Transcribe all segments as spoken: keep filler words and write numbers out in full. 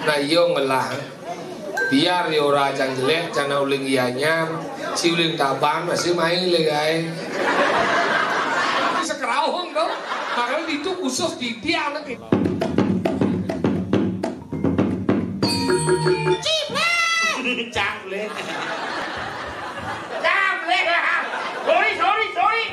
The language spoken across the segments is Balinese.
Nah, iya ngelah. Biar ya ora cang jelek, cana uling iya nyam, si uling taban masih main le gae. Tapi sekerauhung dong. Makanya itu khusus di dia anak. Ciplek. Ciplek. Sorry, sorry, sorry.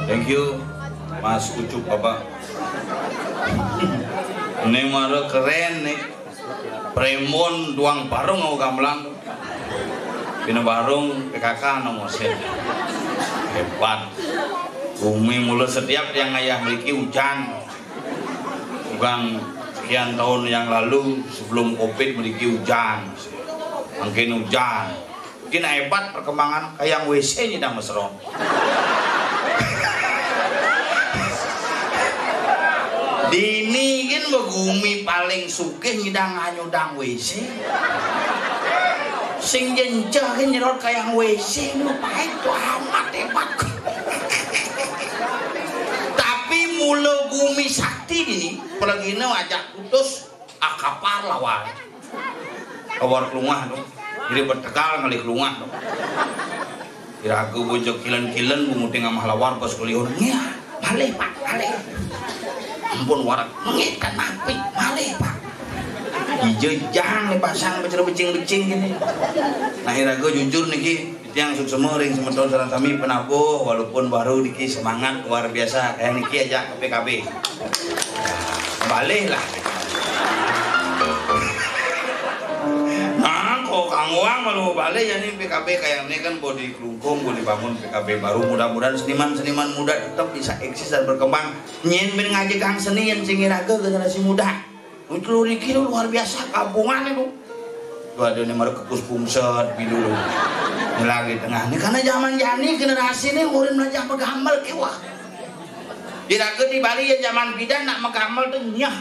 Thank you, Mas Ucup Bapak. Ini mara keren nih. Premon duang barung aku gamelan. Pina barung P K K nomor sen. Hebat. Bumi mula setiap yang ayah miliki hujan. Bukan sekian tahun yang lalu sebelum covid miliki hujan. Mungkin hujan. Mungkin hebat perkembangan kayak W C nyidang mesron. Dini kan begumi paling sugih nyidang anyudang W C. Sing jenceh kan nyerot kayak W C lu pahit tuh amat hebat. Tapi mula gumi sakti dini, pergina ajak putus akapar lawan. Lawar kelungah tu. Jadi bertegal ngalih kelungah tu. Iraga bojo kilen-kilen bumuting amah lawar pas kuliun. Nya, malih, Pak, malih. Ampun warak, nggih kan napi, malih, Pak. Ija jang ni pasang becer becing-becing gini. Nah, iraga jujur niki, tiang suksema ring semeton sareng sami penabuh, walaupun baru niki semangat luar biasa. Kayak niki aja P K B. Balih lah. Nah, kok kangguang malu balih ya ni P K B kayak ni kan bodi kelungkung, bodi bangun P K B baru. Mudah-mudahan seniman-seniman muda tetap bisa eksis dan berkembang. Nyen ben ngajegang seni yang sing iraga generasi muda. Itu niki luar biasa kampungan itu. Tuh ada ni mara kekus pungset bilu. Ni lagi tengah ni karena zaman jani generasi ni urip belajar begambar kewah. Iraga di Bali ya zaman pidan nak megambar tu nyah.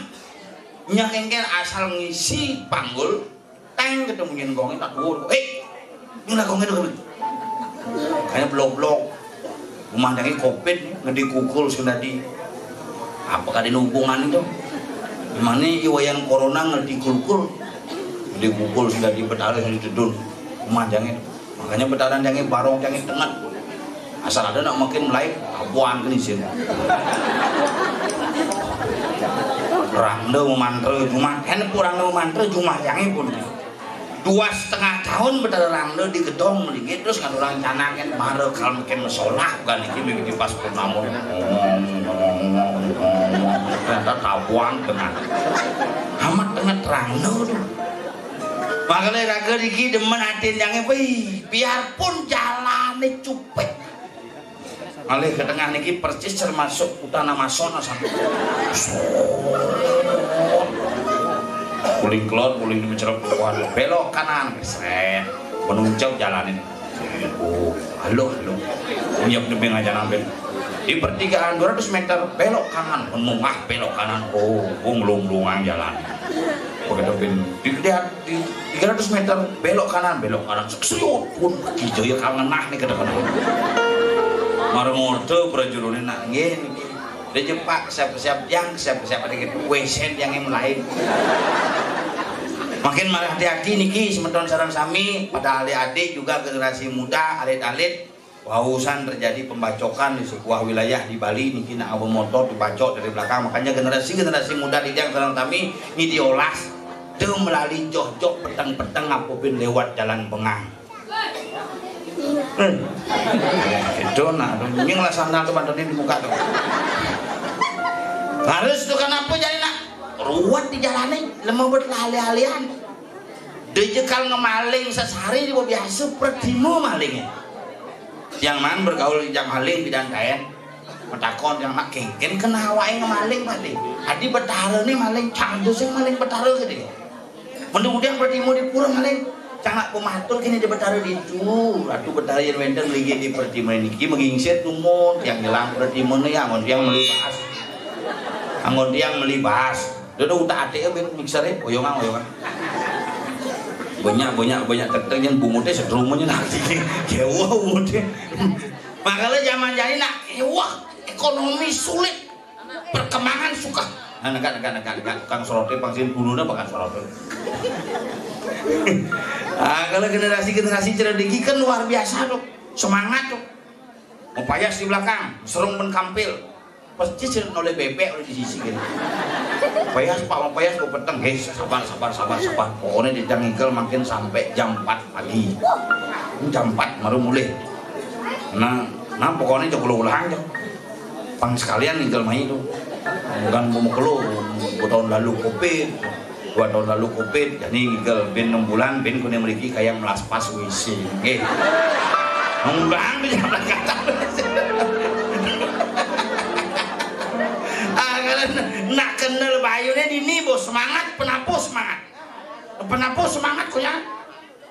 Nyah kengken asal ngisi panggul, teng ketemu nyen gongnya tak dur. Eh, ini lah gongnya tu. Kayaknya blok-blok. Rumah dagi covid ni, ngedi kukul sing dadi. Apa kada hubungan itu? Mana iwayan corona ngedi kulkul. Ngedi kukul sing dadi betara sing ditedun. Rumah dagi. Makanya betaran dagi barong dagi tenget. Asal ada nak makin mulai abuan ke isin. Rangda memantra jumah, kan pun rangda memantra jumah yang pun. Dua setengah tahun betara rangda di gedong melingit terus kan orang canangan mara kalau makin mesolah bukan iki mimpi pas purnamun. Ternyata tabuan dengan amat tengah rangda tu. Makanya raga iki demen atin yang apa? Biarpun jalannya cupet. Ngalih ke tengah niki persis termasuk utana masona sampai. Uling kelon, uling di mencerep kuat. Belok kanan, seret. Menuncau jalanin. Oh, halo, halo. Unyap demi ngajar ambil. Di pertigaan dua ratus meter, belok kanan. Menungah, belok kanan. Oh, wong lung-lungan jalan. Begitu pin. Di, di, di tiga ratus meter, belok kanan, belok kanan. Suyut pun. Ijo ya kangenah nih ke depan. Marang orta prajurune nak nggih niki. Dia jepak siap-siap yang siap-siap ada gitu. Wesen yang lain. Makin malah hati-hati niki semeton sareng sami pada adik-adik juga generasi muda, alit-alit. Wausan terjadi pembacokan di sebuah wilayah di Bali niki nak awa motor dibacok dari belakang. Makanya generasi-generasi muda di yang sareng sami ini diolas. Tuh melali joh-joh peteng-peteng apa bin lewat jalan bengang. Hmm. Itu nah, nying lah sandal tuh pantonin di muka tuh. Harus tuh kenapa jadi nak ruwet di jalannya, lemah buat lali-lalian. Dia jekal ngemaling sesari di biasa pertimo malingnya. Yang man bergaul di maling bidan kain. Metakon yang nak kengken kena awake ngemaling pati. Adi betara ni maling, cang tu sing maling betara ke dia. Mendudang pertimo di pura maling. Cang nak pematur kini di betara di tu. Ratu betara yang wenten lagi di pertimo niki mengingsit tumun. Yang nyelang pertimo ni yang yang melibas. Anggon tiang melibas. Dia udah utak atik ya bin mixer ya, oyongan oyongan. Banyak banyak banyak tek-tek yang bungutnya sedrumanya nak kecewa bungutnya. Makanya zaman jadi nak wah ekonomi sulit, perkembangan suka. Nah, negak negak negak negak tukang serote pangsin bunuhnya bakal serote. Ah, kalau generasi-generasi cerdik kan luar biasa tuh, semangat tuh. Mau payas di belakang, serung ben kampil. Pasti sih noleh bebek udah di sisi gini. Payas pak, mau payas gue peteng, hei sabar sabar sabar sabar. Pokoknya dia jangan ngigel makin sampai jam empat pagi. Ini jam empat baru mulai. Nah, nah pokoknya jago ulang aja. Pang sekalian ngigel main tuh. Bukan mau kelu, dua tahun lalu covid, dua tahun lalu covid, jadi ngigel bin enam bulan, bin kuning meriki kayak melas pas wisi. Nggih. Enggak bisa berangkat. Ah, kalau nak kenal bayunya dini bos semangat, penapuh semangat. Penapuh semangat kok ya.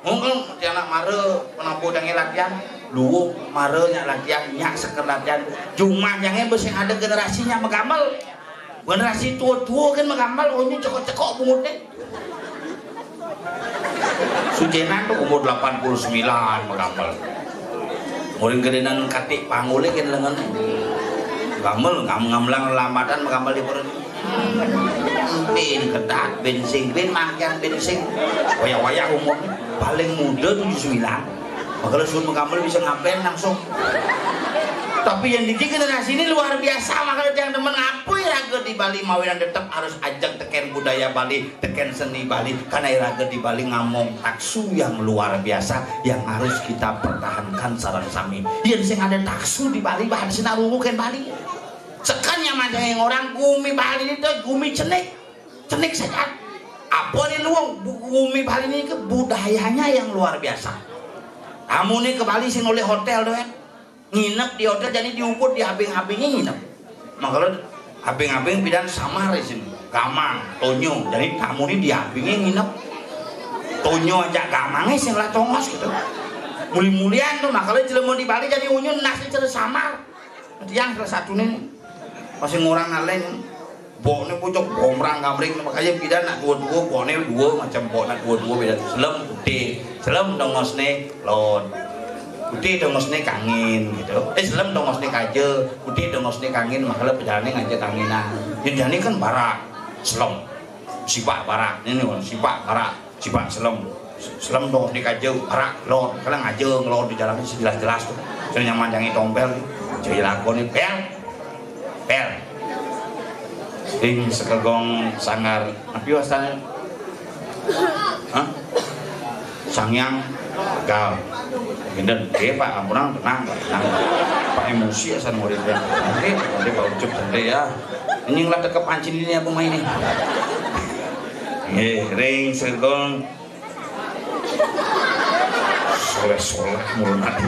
Mungkin dia anak mara penapuh yang latihan, luwuk mara yang latihan, nyak seker latihan. Cuma yang bos yang ada generasinya megamel. Generasi tua-tua kan megamel, oh ini cekok-cekok bungut deh. Sujenan tuh umur delapan puluh sembilan megamel. Murid gedenan katik panggulnya kan lengan. Gamel, gam ngamlang lambatan megamel di perut. Bin ketat, bin sing, bin mangkian, bin sing. Wayah-wayah umur paling muda tujuh sembilan. Makanya suruh megamel bisa ngapain langsung. Tapi yang di generasi ini luar biasa, makanya yang demen ngapui raga di Bali mawinan tetap harus ajak teken budaya Bali, teken seni Bali, karena raga di Bali ngamong taksu yang luar biasa yang harus kita pertahankan sareng sami. Yang sing ada taksu di Bali bahan sina ruru ken Bali. Sekan yang ada yang orang gumi Bali itu gumi cenik, cenik sekan. Apa nih luang gumi Bali ini ke budayanya yang luar biasa. Kamu nih ke Bali sing oleh hotel doang. Nginep di hotel jadi diubut di abing-abingnya nginep. Makanya abing-abing bidan samar di sini. Gamang, Tonyo, jadi tamu ini di abingnya nginep. Tonyo aja gamangnya sing lah tongos gitu. Muli-mulian tuh makanya jelema di Bali jadi unyun nasi cerita samar. Tiang salah satu nih masih ngurang naleng. Bokne pucuk gombrang gamring makanya beda nak dua-dua bokne dua macam bok nak dua-dua beda selem putih selem dongosne lon putih dongosne kangin gitu eh selem dongosne kaja putih dongosne kangin makanya pejalannya ngajak kanginan jadinya kan barak selem sibak barak ini kan sibak barak sibak selem selem dongosne kaja barak lon kalau ngajak ngelon di jalan sih jelas-jelas tuh saya nyaman jangan tompel nih jadi lakon nih pel pel Ing sekegong sanggar api wastane? Hah? Sangyang Tegal. Pinten? Nggih, Pak, ampun, tenang, Pak, tenang. Pak emosi asal murid ya. Nanti, nanti Pak Ucup nanti ya. Ini ngeliat ke pancin ini apa main ini? Nggih, ring sekegong soleh-soleh mulun ati.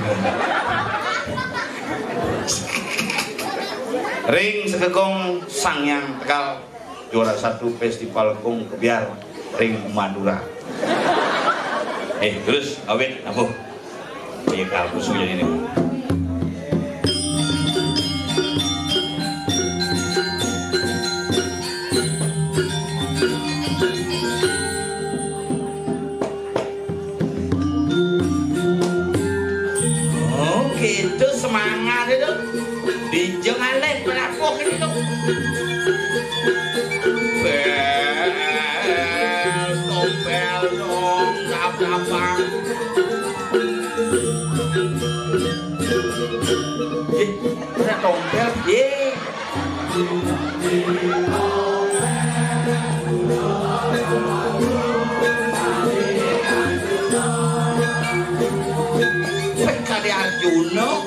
Ring segegong Sangyang Tegal juara satu festival kung kebiar ring Madura. Eh terus awit abuh iya kalbu sudah ini. Oh, gitu semangat itu. Dijeng alih pelapuh gitu. Bel, tombel dong, kapang. Eh, ada tombel, ye. Uno.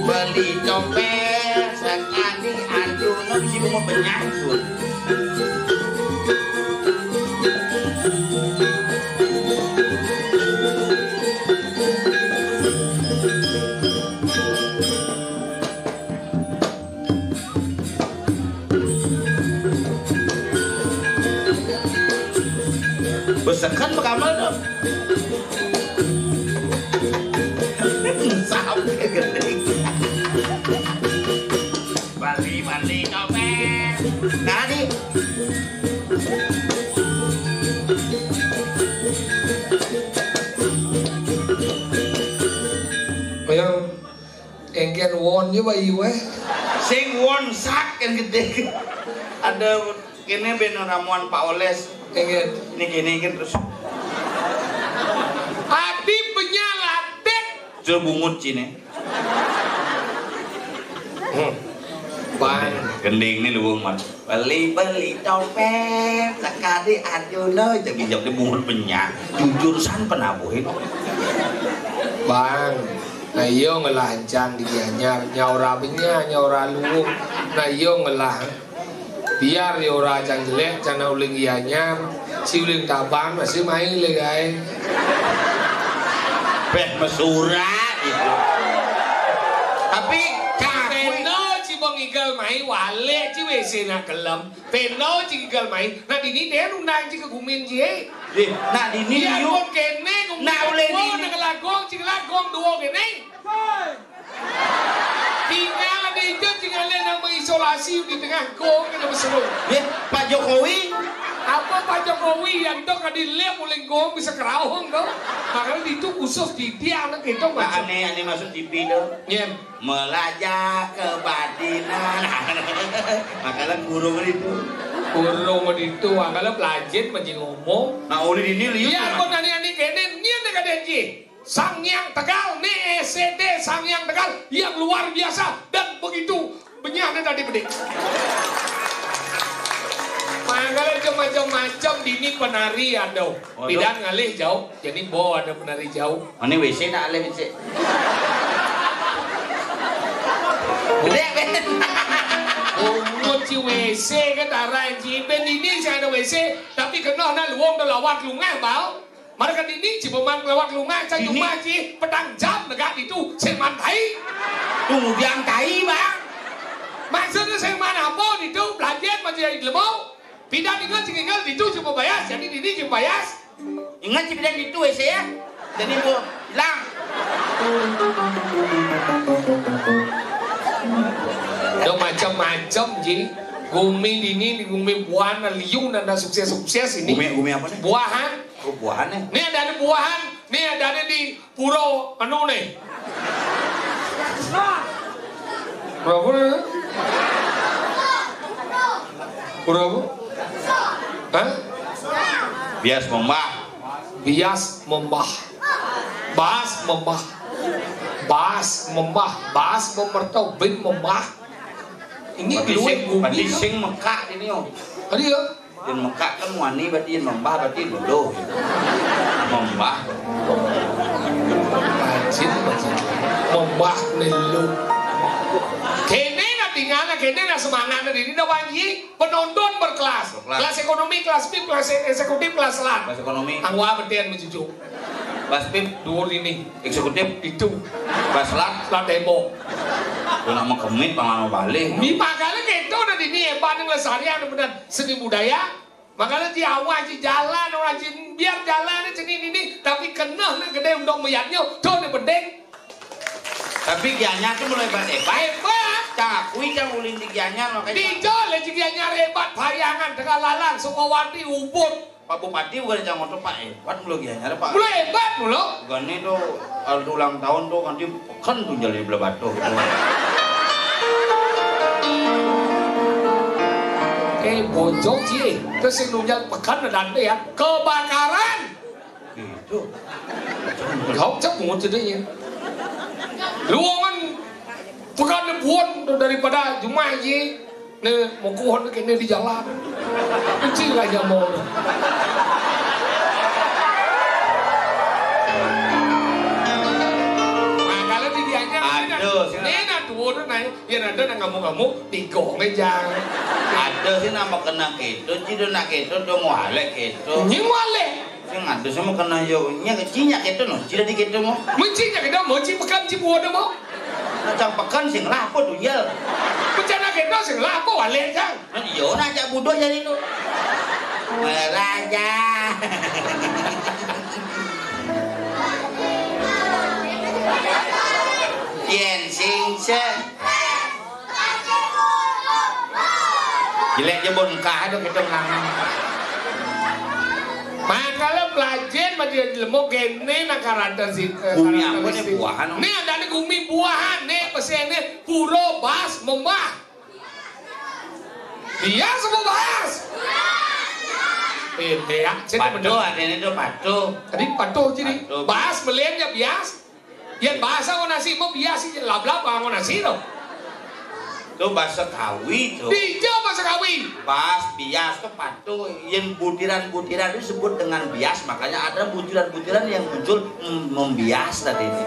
Beli topéng sakadi Arjuna bisi bungut benyah, Gun. Besekan bekamel to. Sampai gedé. Bali, Bali, topéng. Nah, di. Ayo. Kéngkén won ya, Bayu, éh. Sing won sak yang gedé. Ada kéné ben ramuan Pak Oles. Kéngkén. Ini gini kan terus. Adi penyaladet. Jero bungut cine. Hmm. Bang. Gending nih luwung, Mat. Beli-beli topéng, sakadi Arjuna, jagi-jagi bungut benyah. Jujur san penabuhin. Bang, nah iya ngelah encang di Gianyar, nyaura benyah, nyaura luwung. Nah iya ngelah. Biar ya ora cang jelék, cang uling Gianyar, si uling Tabanan masih main lé gaé. Béh mesura gitu. Tapi cakui. Peno ci bang igal mai, walik ci wéh sing nak gelem. Peno ci igal mai. Nak dini dén undang ci ke gumin ci. Éh, nak dini. Iya, liu. Pun kéné gumin. Nak ulih dini. Nak ngelagong, ci ngelagong dua kéné. Tinggal ada itu, tinggal ada nama isolasi di tengah gong, kita berseru. Ya, Pak Jokowi. Apa Pak Jokowi yang tok di lab uling gong bisa kerawang to? Makanya itu khusus di dia anak itu. Nah, aneh, aneh masuk T V to. Ya. Melajah kebatinan. Makanya kurung itu. Kurung itu, makanya pelajar masih ngomong. Nah, oleh ini liu. Iya, cuma kok nani-nani kéné, nian dék ada ji. Sang Hyang Tegal, né S C D Sang Hyang Tegal yang luar biasa dan begitu benyahnya tadi bedik. Mangkala macam-macam dini penari ada. Waduh. Pidan ngalih jauh, jadi bo ada penari jauh. Ini W C nak alih, W C. Bedik, Ben. Umur ci W C ke tarai ci, Ben, ini sing ada W C, tapi kena nak luwung to lawat lungah, bau. Mara ka dini, ci peman kelawak lungai, ca dini. Jumah ci, petang jam negak ditu, sing maan tai. Tunggu biang tai, Bang. Maksudnya sing maan apa ditu, belanjit masih jadi lemo. Pidan ingat, sing ingat ditu, cuma bayas, jadi dini, cuma bayas. Ingat, ci pidan ditu, eh, saya. Jadi, bu, hilang. Ada macam-macam, ji. Gumi dini, gumi buana liu, nanda sukses-sukses ini. Gumi, gumi apa nih? Buahan. Oh, buahan nih. Nih ada, ada buahan, nih ada, ada di pura anu nih. Pura apa nih? Pura apa? Hah? Bias membah. Bias membah. Bas membah. Bas membah. Bas memertau bin membah. Ini berarti dua sing, gumi berarti ya. Sing mekak ini, oh. Ada ya? Yén mekak kan wani, berarti yén membah berarti luluh. Membah. Rajin, rajin. Membah né lu. Kéné nak tinggal, kéné nak semangat, nak dini nak wanyi, penonton berkelas. Berkelas. Kelas ekonomi, kelas pip, kelas eksekutif, kelas selat. Kelas ekonomi. Angwa beten mencucuk. Kelas pip. Dua ini. Eksekutif. Itu. Kelas selat. Selat tembok. Kena mengkemit, pangan balik. Di makanya gitu, nak dini hebat, nak lestarian, benar. Seni budaya, makanya di awal di jalan, orang jin biar jalan ini, seni ini, tapi kena nak gedé untuk meyatnya, tuh nak penting. Tapi Gianyar tuh mulai hebat-hebat. Hebat. Cang akui, cang ulin di Gianyar, makanya. Di jol, di Gianyar hebat, bayangan, tengah lalang, Sukawati, Ubud. Pak Bupati bukan cang ngotot, Pak, hebat mulu Gianyar, Pak. Mulu hebat mulu. Bukan itu, kalau ulang tahun tuh, nanti kan tuh jadi belah batu gitu. Eh, bojong cie. Terus sing nunjang pekan dan ya. Kebakaran. Gitu. Kau cek bungut jadinya. Luangan pekan buat daripada jumah cie. Nih, mau kuhon kene di jalan. Kecil aja mau. Nah, kalau di dianya, Aduh, sih. Ini nah tuh, nah, ya ada nang kamu-kamu, digong aja. Ada sih nama kena gitu, ci do nak gitu, do mau alek gitu. Ini mau alek. Sing ada sama kena yo, nya kecinya gitu no, ci dadi gitu mau. Mencinya gitu, mau ci pekan ci buah mau. Macam pekan sing lah apa tuh ya? Bencana gitu sing lah apa wale jang? Nah, iya, nah, ajak budo jadi tu. Meraja. Yen sing se. Jelek je bon kah tu kita ngangan. Mangkala pelajen ma dia lemo kene nang karakter si, eh, Gumi karakter apa ni si. Buahan? Ni ada ni gumi buahan ni, pesen ni puro bas memah. Dia sebut bas. Eh, dia, saya Patuh betul. Ada ni tu patuh. Tadi patuh jadi. Patuh. Bas melen ya bias. Yen bahasa nggon nasi, mau bias sih, lablab nggon nasi tu. Tu bahasa Kawi tu. Dija bahasa Kawi. Bas, bias tu patuh. Yen butiran-butiran itu disebut dengan bias, makanya ada butiran-butiran yang muncul mem-, membias tadi ini.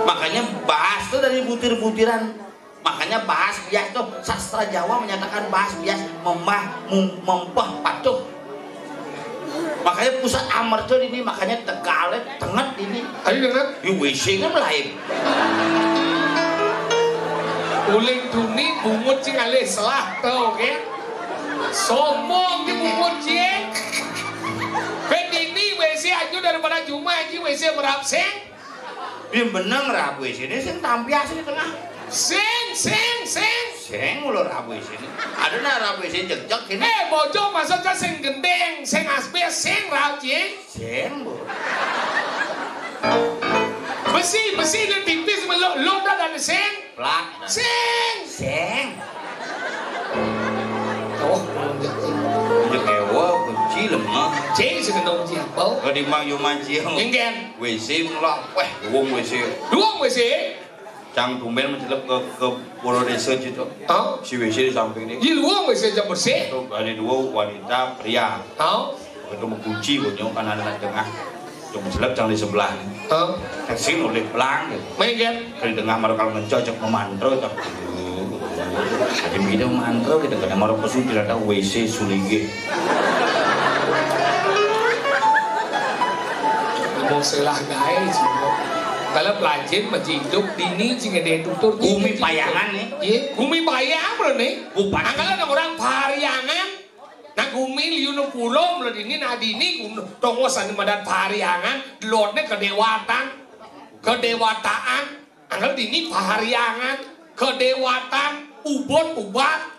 Makanya bahas tu dari butir-butiran. Makanya bahas bias tu, sastra Jawa menyatakan bahas bias memah, mem-, mempeh, patuh. Makanya pusat amerco ini, makanya tegale tenget ini. Ayo tenget. Di W C kan lain. Uling tuni bungut sing alih selah tu, oke? Sombong di bungut cie. Kan ini W C aju daripada jumah aji W C merap sing. Bim beneng rabu sini sing tampias di tengah. Sing, sing, sing. Sing mulu rabu sini. Ada nak rabu sini jejak sini. Eh, bocor maksudnya sing gendeng, sing asbes, sing rabu sini. Sing bu. Besi, besi ni tipis melu, lu dah dan sing. Plak. Sing. Sing. Oh, dia kewa, kunci lemah. Cing, segenong siapa? Kalau di mang yuman cium. Inggen. W C mulak, weh, duwung W C. Duwung W C? Cang tumben mencelep ke, ke pura desa situ. Hah? Si W C di samping ni. Di duwung W C jam bersih. Itu ada dua wanita pria. Hah? Itu mengunci, punya kan anak tengah. Itu mencelep cang di sebelah ni. Hah? Taksi oleh pelang gitu. Main kan? Kali tengah maru kalau ngencocok memantra, tak. Jadi kita memantra, kita kena maru pesu, tidak ada W C sulinggih. Mau selah gae, Cino. Kalau pelajin masih hidup, dini sing ada tutur. Gumi payangan ni. Iya, gumi payang bro ni. Bupati. Angkala nang orang pariangan. Nah gumi liu nang pulo mula dini, nah dini gun-, tongo sani madan pariangan, lotne kedewatan, kedewataan. Angkala dini pariangan, kedewatan, ubon ubat,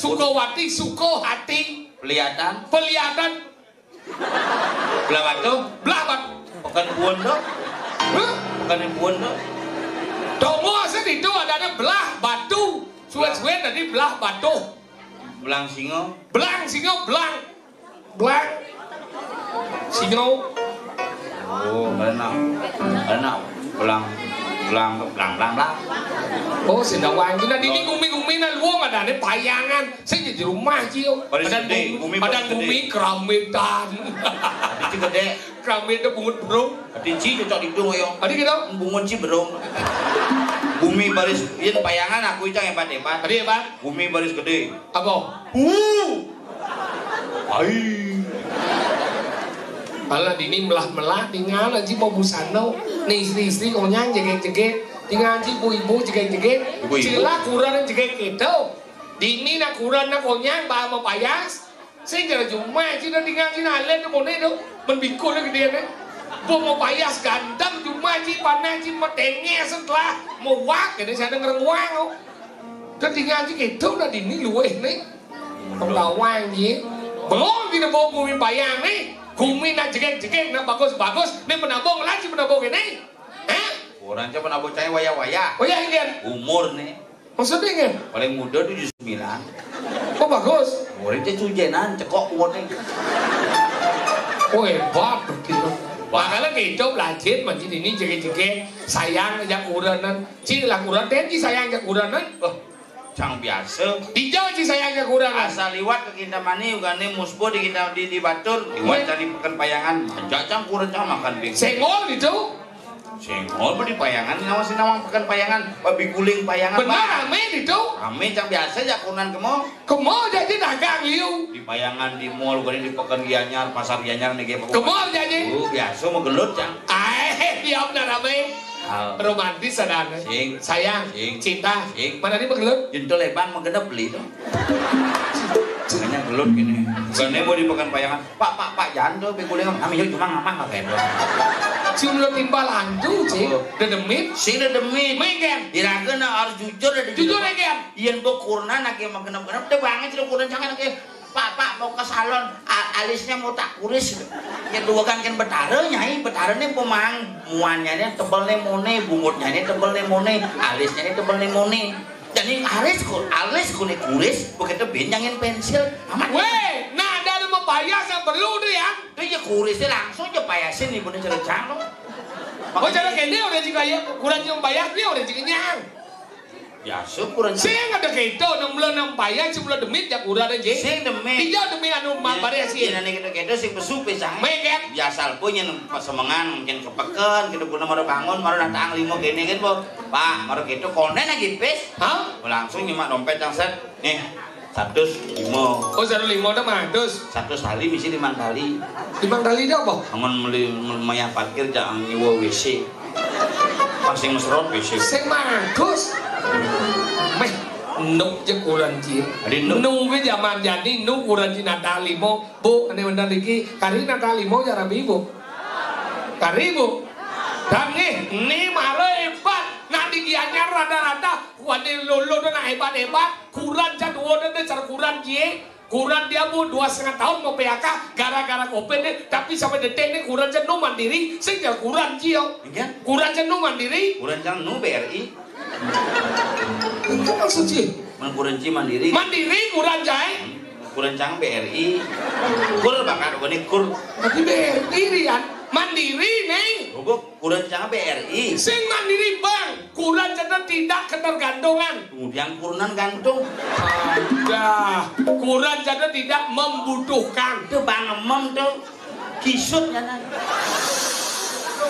Sukawati, Sukohati. Peliatan. Peliatan. Belah batu. Belah batu. Pekan buon tu. Hah? Pekan buon tu. Tongo aja itu adanya belah batu. Suwe-suwe tadi belah batu. Belang singo. Belang singo, belang. Belang. Singo. Oh, belang. Belang. Belang. Belang, belang, belang, belang. Oh, sing dawang. Nah, dini gumi-gumi nah luwung adane payangan. Sing di rumah, Ci, yo. Baris gede, gumi baris gede. Badan gumi keramitan. Adi ci gede. Keramitan bungut burung. Adi ci cocok di hidung, yo. Adi gitu? Bungut ci burung. Gumi baris, yen payangan aku icang hebat-hebat. Adi hebat? Gumi baris gede. Apa? Uh. Ai. Alah dini melah-melah, tinggal aja mau busano. Nih istri-istri konyang jegek-jegek. Tinggal aja ibu-ibu jegek-jegek. Ibu-ibu. Cila kurang jegek gitu. Dini nak kurang nak konyang bah mau payas. Sing jara jumah aja dah tinggal aja nak alen tu mone tu. Menbikul lagi dia ni. Bo mau payas ganteng jumah aja panah aja metenge setelah mau wak kene sana ngerenguang tu. Dah tinggal aja gitu dah dini luweh ni. Pengawang ye. Bengong kita bawa gumi payang ni. Gumi nak jegek-jegek, nak bagus-bagus. Ni penabung lagi penabung ini. Hah? Orang je penabung cai waya-waya. Oh ya, ingin. Umur ni. Maksudnya ingin? Paling muda tujuh sembilan. Oh, bagus. Urip cek sujenan, cekok kuwone. Oh, hebat gitu. Makanya gitu, belajar, mancing ini, jege-jege, sayang, jak kurenan. Ci lah kuren, ten, ci sayang, jak kurenan. Oh, cang biasa. Dijauh, ci sayang, jak kurenan. Asal liwat ke Kintamani, ugane musbo di Kinta-, di, di Batur. Liwat cari Peken Payangan. Aja cang kuren, cang makan bing. Sengol gitu. Sengol, beli Payangan, ngawasin nawang Peken Payangan, babi guling Payangan. Benar, Pak. Rame gitu. Rame, cang biasa, jak kurenan kemo. Kemo jadi dagang liu. Di Payangan, di mall, gua di Peken Gianyar, pasar Gianyar nih, kayak kemo jadi. Oh, biasa mau gelut, cang. Eh, iya benar, rame. Hal. Romantis ada, nih. Sing. Sayang, sing, cinta. Sing. Mana dia mau gelut? Jentul lebang, mau genep beli tuh. Makanya gelut gini. Gane mau di Peken Payangan. Pak, pak, pak, jangan tuh, bego lengam. Kami yuk cuma ngapa kayak itu. Cium lo timbal antu, Cing. Apa? Dedemit. Sing dedemit. Main kan? Diraga na harus jujur, ada jujur, jujur. Ya kan? Yen mbok kurenan ake mah genep-genep, teh banget sih kurenan jangan ake. Pak, pak, mau ke salon, a-, alisnya mau tak kuris. Ya dua kan kan betara, Nyai, betara nih pemang. Muannya nih tebel nih mone, bungutnya nih tebel nih mone, alisnya nih tebel nih mone. Jadi alis ku, alis ku nih kuris, begitu benjangin pensil. Amat. Weh, nah ada nama payas yang perlu tuh ya. Itu ya kurisnya langsung aja payasin nih, bener cerecang lo. Oh, cara kene udah jika ya, kurang yang payas dia udah jika nyang. Ya, syukur. Sing ada keto, nang mula nang payah, cuma demit, ya kurang aja. Sing demit. Tidak demit anu, ma-, ya, variasi. Ya, nang keto-keto, sing besu, pisang. Main, kan? Biasa pun yang pasemengan, mungkin kepeken, kita guna mara bangun, mara datang lima gini, kan, Bu? Pak, mara keto, konen lagi, pis. Hah? Langsung nyemak dompet yang set. Nih, seratus lima. Oh, seratus lima udah mah, dus. Seratus tali, misi lima tali. Lima tali dia apa? Bangun meli, lumayan parkir, jangan nyewa W C. Pas sing mesrot, W C. Sing bagus. Meh, nuk je kuran cie. Adi nuk. Nuk ke zaman jadi, nuk kuran cie Natali mo. Bu, ini bener iki. Kari Natali mo, ya Rabi, Bu. Kari, Bu. Dan nih, ini malah hebat. Nak di Gianyar rata-rata, wah, ini lolo tuh nak hebat-hebat. Kuran cat, wah, ini car kuran cie. Kuran dia, Bu, dua setengah tahun mau P H K gara-gara covid nih, tapi sampai detik nih kuran jenuh mandiri, sing jar kuran jio. Iya. Kuran jenuh mandiri. Kuran jenuh B R I. Itu maksud sih. Man kuran ji mandiri. Mandiri kuran jai. Hmm. Kuran cang B R I. Kur bakal gua nih kur. Tapi B R I, Rian. Mandiri nih. Gubuk. Kuran cang B R I. Sing mandiri, Bang. Kuran jatuh tidak ketergantungan. Kemudian kurunan gantung. Ada. Kuran jatuh tidak membutuhkan. Itu Bang Emem tuh. Kisut ya, nah.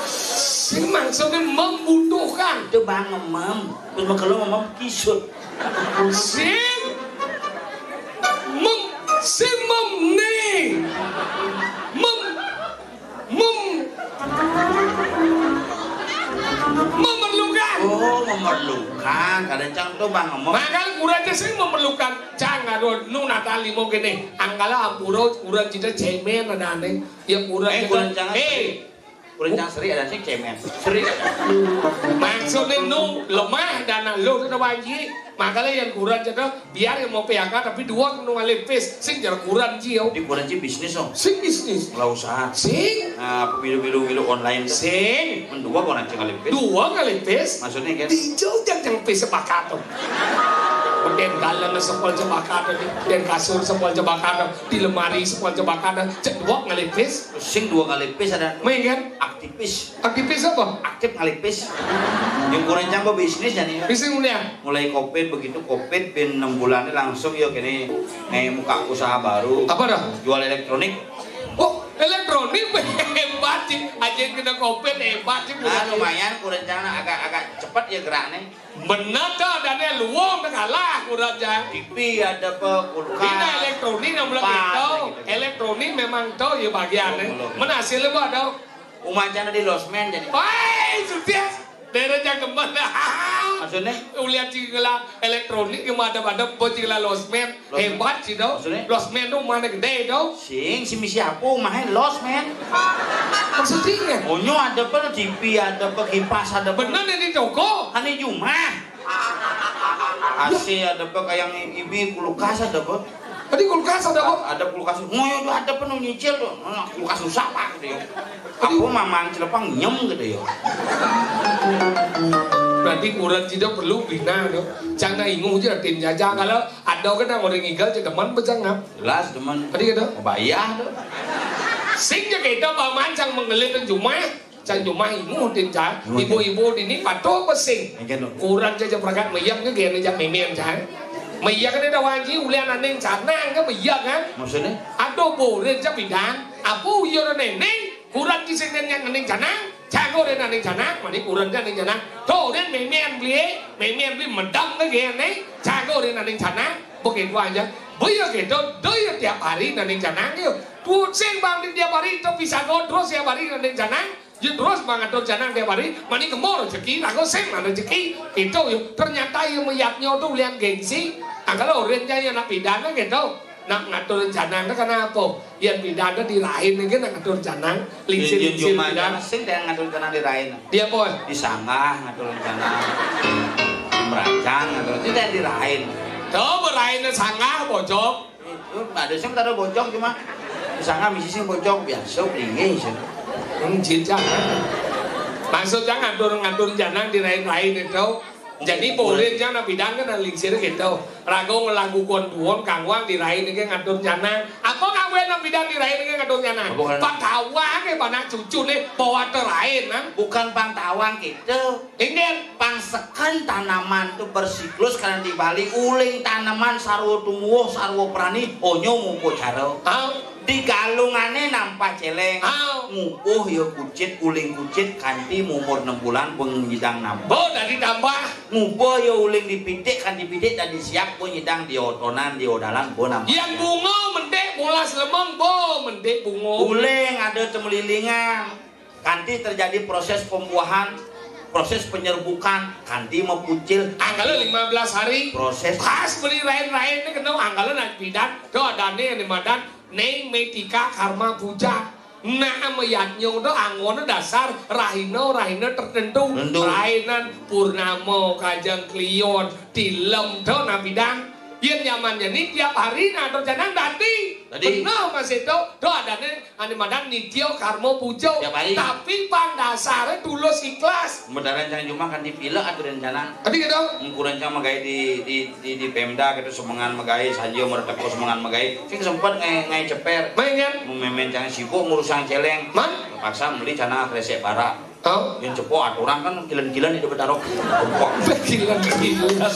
Sing maksudnya membutuhkan. Itu Bang Emem. Terus kalau ngomong kisut. Sing mem-, sing mem nih. Mem-, Mem-, memerlukan. Oh, memerlukan. Kadang cang tuh Bang ngomong. Makanya kuran aja sing memerlukan. Cang, aduh, nu Natali mau gini. Angkala ampura, kuran cita cemen ada aneh. Ya kuran. Eh, cita, kuran jangan. Eh. Kuran cang seri ada sih cemen. Seri. Maksudnya nu lemah dan lu sudah wajib. Makanya yang kuran cita biar yang mau P H K, tapi dua nu ngalih pis, sing jar kuran ji, yo. Di kuran ji bisnis, oh. Sing bisnis. Lah usaha. Sing. Nah, milu-milu online. Sing. Mendua kuran ji ngalih pis. Dua ngalih pis. Maksudnya kan? Di jauh jang jang pis sepakat, oh. Den galon sepol sepakat, di den kasur sepol sepakat, di lemari sepol sepakat, cek dua ngalih pis. Sing dua ngalih pis ada. Main kan? Aktivis. Aktivis apa? Aktif ngalih pis. Yang kuran cang bisnis ya nih. Bisnis mulai. Mulai covid, begitu covid, bin enam bulan ini langsung ya kini, nih, muka usaha baru. Apa dah? Jual elektronik. Oh, elektronik hebat sih. Aja kena covid hebat sih. Nah, lumayan, kuran cang agak-agak cepat ya geraknya. Benar tuh, adanya luang kalah kuran cang. T V ada apa, kulkas. Ini elektronik yang belum tahu. Elektronik memang tahu ya bagiannya. Belum, belum. Mana hasilnya, Bu, ada? Umah cang di losmen jadi. Wah, sukses. Daerah Jageman. Maksudnya? Ulian cingela elektronik yang ada-ada, bos cingela losmen. Losmen. Hebat sih, dong. Maksudnya? Losmen tuh mana gede, dong. Sing, si misi apa, umahnya losmen. Maksudnya? Onyo ada apa, T V ada apa, kipas ada apa. Bener ini toko. Ani jumah. A C ada apa, kayak ibi kulkas ada apa. Tadi kulkas ada apa? A-, ada kulkas. Ngoyo tuh ada penuh nyicil tuh. Nah, kulkas susah, Pak, gitu ya. Aku mamang celepang nyem gitu ya. Berarti kuran tidak perlu bina tuh. Jangan inguh aja tim jajang kalau Dau kena orang igal je demen pecang ngap. Jelas demen. Tadi kata? Bayah tu. Sing je kita paman sang mengelit dan jumah. Sang jumah ibu din cang. Ibu-ibu dini patuh pesing. Kurang je pragat meyak ke gaya jak memen cang. Meyak ni dah wanji ulian aning canang ke meyak kan? Maksudnya? Aduh, burin je bidang. Apa uyur neneng? Kurang kisah neneng canang. Jago rin aning canang, mani kurang je aning canang. To rin memen beli, memen beli medam ke gaya ni. Jago rin aning canang. Begitu aja. Boya gitu, doya tiap hari aning canang yo. Pusing bang di tiap hari, to bisa go terus tiap hari aning canang. Yo terus bang atur canang tiap hari, mani kemor rezeki, lagu sing mana rezeki. Itu yo, ternyata yo meyaknya tu ulian gengsi. Angkal orang je nak pindah gitu. Nak ngatur rencana tu kenapa? Yang pindah tu dirain ni kan nak ngatur rencana. Lingsir-lingsir pindah. Sing dia ngatur rencana dirain. Dia apa? Disanggah ngatur rencana. Merancang ngatur rencana dirain. Tuh berain sanggah bocok. Itu ada sing tak ada bocok cuma disanggah misi sing bocok biasa beringgih sih. Hmm, cincang. Maksudnya ngatur-ngatur rencana dirain-rain itu. Jadi boleh jangan bidang kan lingsir gitu. Rago ngelakukan tuon kangwang dirain ini ngatur canang. Apa kangwang nak bidang dirain ini ngatur canang? Pangtawang ke mana cucu ni bawa terain kan? Bukan pangtawang gitu. Ini pangseken tanaman tu bersiklus karena di Bali uling tanaman sarwa tumuwuh sarwa prani onyo mupo cara. Ah. Di galungane nampa celeng. Ah. Ngupuh ya kucit uling kucit kanti mumur enam bulan beng nyidang nampa. Bo dari tambah. Ngupuh ya uling dipitik kanti pitik dan disiap bo nyidang diotonan diodalan bo nampa. Yang bunga mentik bolas lemeng bo mentik bunga. Uling ada temelilingan. Kanti terjadi proses pembuahan, proses penyerbukan, kanti mepucil. Angkala lima belas hari. Proses. Pas beli rain-rain ni kena angkala nak bidan. Tu ada ni yang dimadan Neng Metika Karma Puja. Nah, mayatnya tu angona dasar rahina-rahina tertentu. Tentu. Rainan purnama, kajang kliwon, tilem tu nak bidan. Yang nyamannya ni tiap hari nak terjanang dati. Dati. Benar masih tu. Tu ada ni Ane madan nitya karma puja. Tiap hari. Tapi pang dasare tulus ikhlas. Medaran cang jumah kan dipilek aturan canang. Adi gitu. Mengkuran cang megai di, di, di, di Pemda gitu semengan megai saja mereteko semengan megai. Sing sempet ngai, ngai ceper. Main kan? Memen cang sibuk ngurusang celeng. Man? Paksa beli canang kresek barak. Tau? Yang cepo aturan kan kilen-kilen itu betaro. Cepo. Kilen-kilen.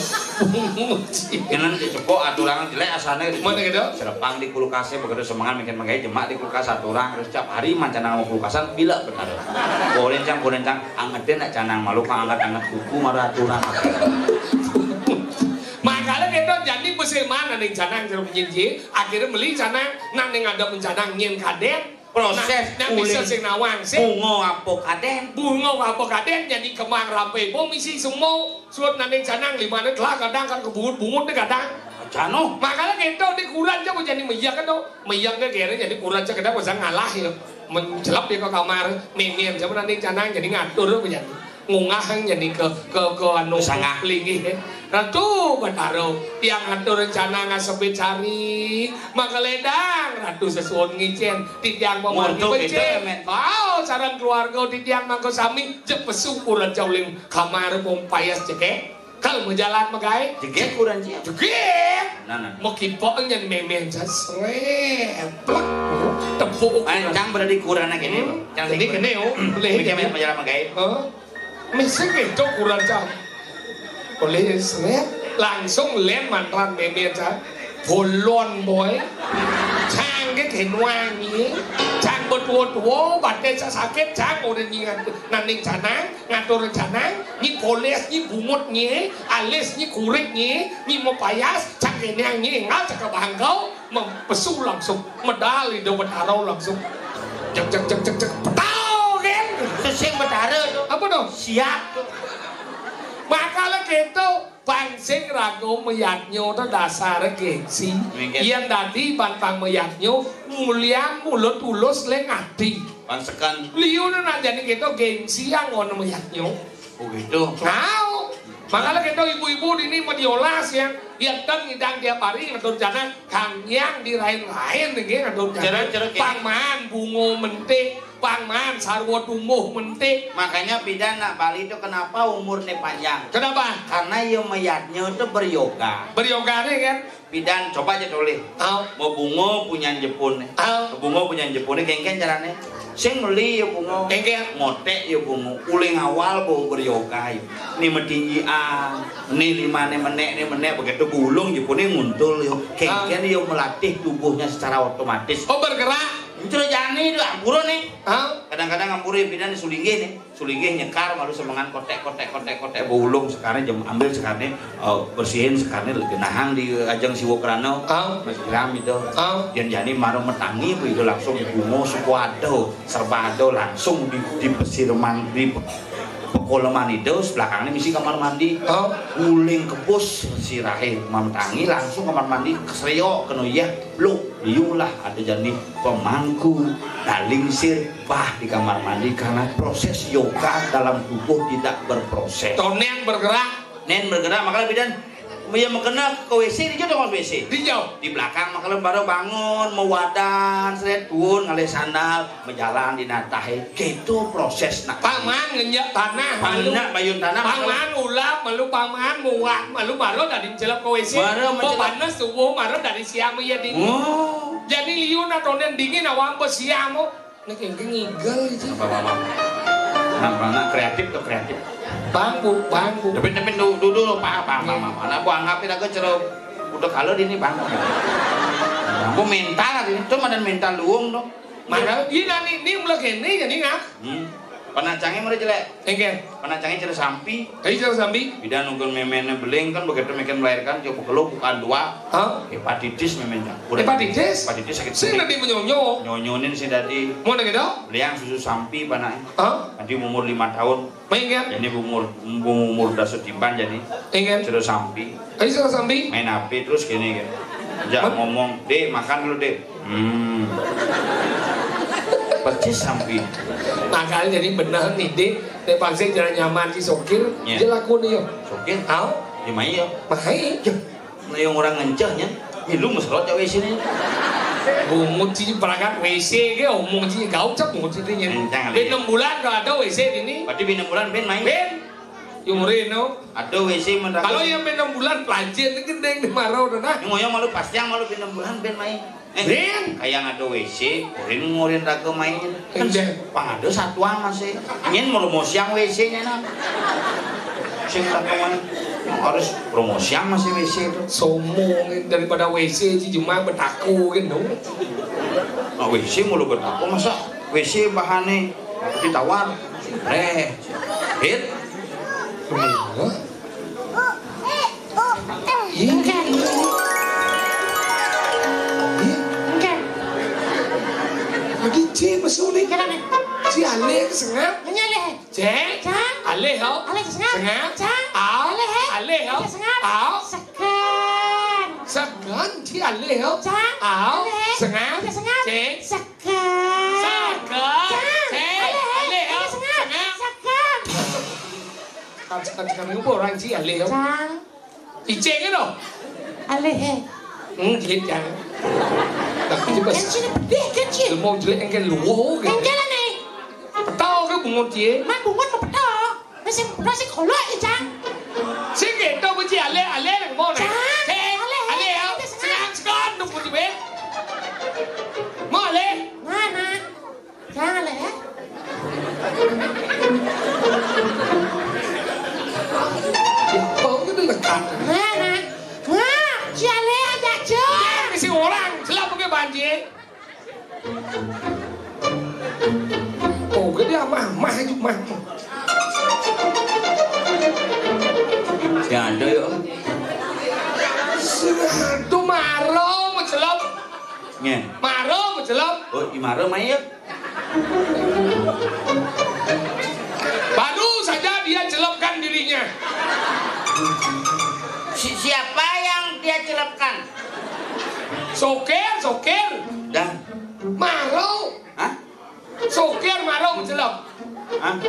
Kilen di cepo aturan kan jelek asane. Mana gitu? Serepang di kulkasnya begitu semangat mungkin menggai jemak di kulkas aturan terus tiap hari mancanang mau kulkasan bila betaro. Boleh cang, boleh cang angetin nak canang malu kang anget-anget kuku marah aturan. Makanya kita jadi beseman ning canang jeruk nyinji akhirnya beli canang nang ning ada mencanang nyin kadet. Proses nah, nah, bisa sing nawang sih. Bunga apa kaden? Bunga apa kaden jadi kemang rampe bo misi semua suat nanding canang lima ne telah kadang kan kebungut-bungut ne kadang. Jano. Makanya kita di kuran aja jadi meyak kan tuh. Meyak ke kira jadi kuran aja kadang bisa ngalah ya. Mencelap ya ke kamar, mimir aja nanding canang jadi ngatur aja. Ngungah nyeni ke, ke, ke anu sanggah. Linggih. Ratu Batara, tiang atur rencana ngasepit sari, maka ledang Ratu sesuun ngicen, titiang pemati. Murtu becik. Gitu, men. Bau sareng keluarga titiang mangko sami jep pesu kuran jauling kamar pom payas cekek. Kal mejalan megai. Jegek kuran cia. Jegek. Nah, nah. Mekipok nyen memen sasrep. Tepuk. Ancang berarti kuran lagi nih. Hmm. Cang jadi kene oh. Boleh. Mikir mejalan megai. Huh? Mesti gitu kurang cang. Oleh seret langsung len mantan meme cang. Bolon boy. Cang ke kenwangi. Cang betua-tua, batin sakit, cang udah ngingat. Nanding canang, ngatur canang, nyi polis, nyi bungut, nyi alis, nyi kurik, nyi, nyi mau payas, cang kenyang, nyi engal, cang kebangkau. Mem-, pesu langsung, medal Ida Betara langsung. Cek, cek, cek, cek, cek, petau, kan? Sesing Betara tu. Apa tu? Siap tu. Makala kita, pangsing raga meyatnya tu dasar gengsi. Mungkin. Yang tadi bantang meyatnya, mulia mulut tulus leng ati. Pansekan. Liu ni nak jadi kita gengsi yang ngono meyatnya. Oh gitu. Tahu. Makanya kita ibu-ibu di ini mediolas ya. Ya kan ngidang tiap hari ngatur jana kang yang di lain-lain nih ngatur jana. Cara-cara kayak pangman bungo mentik Pang man, sarwa tumbuh mentik. Makanya pidan nak Bali tuh kenapa umurnya panjang? Kenapa? Karena ya mayatnya tuh beryoga. Beryoga nih kan? Pidan coba aja tulis. Au. Mau bungo punya Jepun nih. Au. Bungo punya Jepun nih, kengken caranya. Sing meli ya bungo. Kengken. Ngotek ya bungo. Uling awal bau beryoga ya. Ini metinggian. Ini lima nih menek, nih menek. Begitu bulung Jepun nih nguntul ya. Kengken ya melatih tubuhnya secara otomatis. Oh, bergerak. Itu jani itu ampura nih. Au. Kadang-kadang ampura ya pidan sulinggih nih. Sulinggih nyekar malu semengan kotek, kotek, kotek, kotek, beulung sekarnya jam ambil sekarnya, eh, bersihin sekarnya genahang di ajang siwa krana. Ah. Mas Bram itu. Ah. Yang jani maru metangi apa itu langsung bungo suku ada, serba ada langsung di, di pesirman, di pe-, pekoleman itu belakangnya misi kamar mandi. Ah. Uling kebus sirahe metangi langsung kamar mandi keserio kena iya. Bluk, liulah ada jani pemangku, nalingsir, bah di kamar mandi karena proses yoga dalam tubuh tidak berproses. Toneng bergerak. Nen bergerak, makanya pidan. Ya makena ke W C di jauh dong, W C. Di jauh. Di belakang makanya baru bangun, mewadan, seret pun, ngalih sandal, menjalan di natahe. Gitu proses nak. Paman ngenjak tanah, malu. Paman bayun tanah, paman ulap, malu paman muak, malu baru dari celep ke W C. Baru mencelep. Panas tubuh, baru dari siang ya dingin. Oh. Jadi liu nak toneng dingin awang besiam. Nek engke ngigel itu. Apa, apa, apa? Nah, nah, kreatif tuh, kreatif. Bangku, bangku. Tapi, tapi du-, dulu, Pak, Pak, Pak, Pak. Nah, gua anggapin aku ceruk udah kalau di ini, Bang. Nah, gua mental ini, cuma dan mental luung tuh. Maka, iya, nah, ini, ini mulai gini, jadi ngak. Hmm. Panacangnya mulai jelek. Engke. Panacangnya cerita sampi. Ayo, cerita sampi. Bida nunggu memene beling kan begitu meken melahirkan, coba keluh bukan dua. Hah? Hepatitis memenya. Udah. Hepatitis? Hepatitis sakit. Sing nanti menyonyo. Nyonyonin sing dadi. Mau lagi dong? Beliang susu sampi panai. Hah? Nanti umur lima tahun. Main kan? Jadi umur, umur udah setiban jadi. Iya kan? Sudah sampi. Ayo, sudah sampi. Main H P terus gini kan. Jak ngomong, "Dek, makan dulu, Dek." Hmm. Persis sampi. Makanya jadi bener nih, Dek. Nek paksa jalan nyaman si sokir, ya. Dia laku nih, yo. Sokir? Au? Di mana, yo? Mahai. Nah, yang orang ngencehnya, ya lu mesrot ya W C ini. Bungut sih perangkat W C ke, omong sih gauh cep bungut sih ini. Kencang, ben ya. Enam bulan kalau ada W C ini. Berarti ben enam bulan ben main. Ben. Yang murino. Ada W C mendapat. Kalau yang ben enam bulan pelajar ini gendeng di marau dah nah. Yang ngoyong malu pasti yang malu ben enam bulan ben main. Eh, ben. Kayak ada W C, kurin ngurin raga main. Kan enggak. Pang ada satuan masih. Nyen mau mau siang W C-nya nah. Sing raga main. Harus promosi yang masih W C itu. Sombong daripada W C sih cuma betaku gitu. Nah, W C mulu betaku masa W C bahannya ditawar. Eh, hit. Iya. Enggak. Iya. Enggak. Lagi C masuk nih. Kenapa? Si Alek sengap. Ini Alek. Cek. Cang. Alek, hau. Alek sengap. Sengap. Cang. Au. Alek, he. Alek, hau. Alek sengap. Au. Segan. Segan, si Alek, hau. Cang. Au. Alek. Sengap. Alek sengap. Cek. Segan. Segan. Cek. Alek, he. Alek, hau. Alek sengap. Sengap. Segan. Kan, kan, kan, orang si Alek, hau. Cang. Icing kan, oh? Aleh, eh. Hmm, jelek, Cang. Tapi pas kan sini pedih, kan, Cing? Lu mau jelek, engke lu, oh, gitu. Engke lah, nih. Petau ke bungut, ye? Mak bungut mau petau. Masih, masih kolok, ya, Cang. Sing gitu, kunci aleh, aleh, lagi mau, nih. Cang, ceng, aleh, aleh, ya. Aleh, sekarang, sekarang, tuh, kunci, be. Mau aleh? Mana? Jangan ya. Ya, bau itu lekat. Nah, nah. Wah, si Aleh aja, Cok. Isi orang, selap pakai banjir. Oh, gede amah, mah itu mah. Ya ada ya. Sing ado maro mecelep. Nggih. Maro mecelep. Oh, di maro, Mai, ya? Baru saja dia celupkan dirinya. Si-, siapa yang dia celupkan? Sokir, sokir. Dah. Maro. Hah? Sokir maro mencelup. Hah?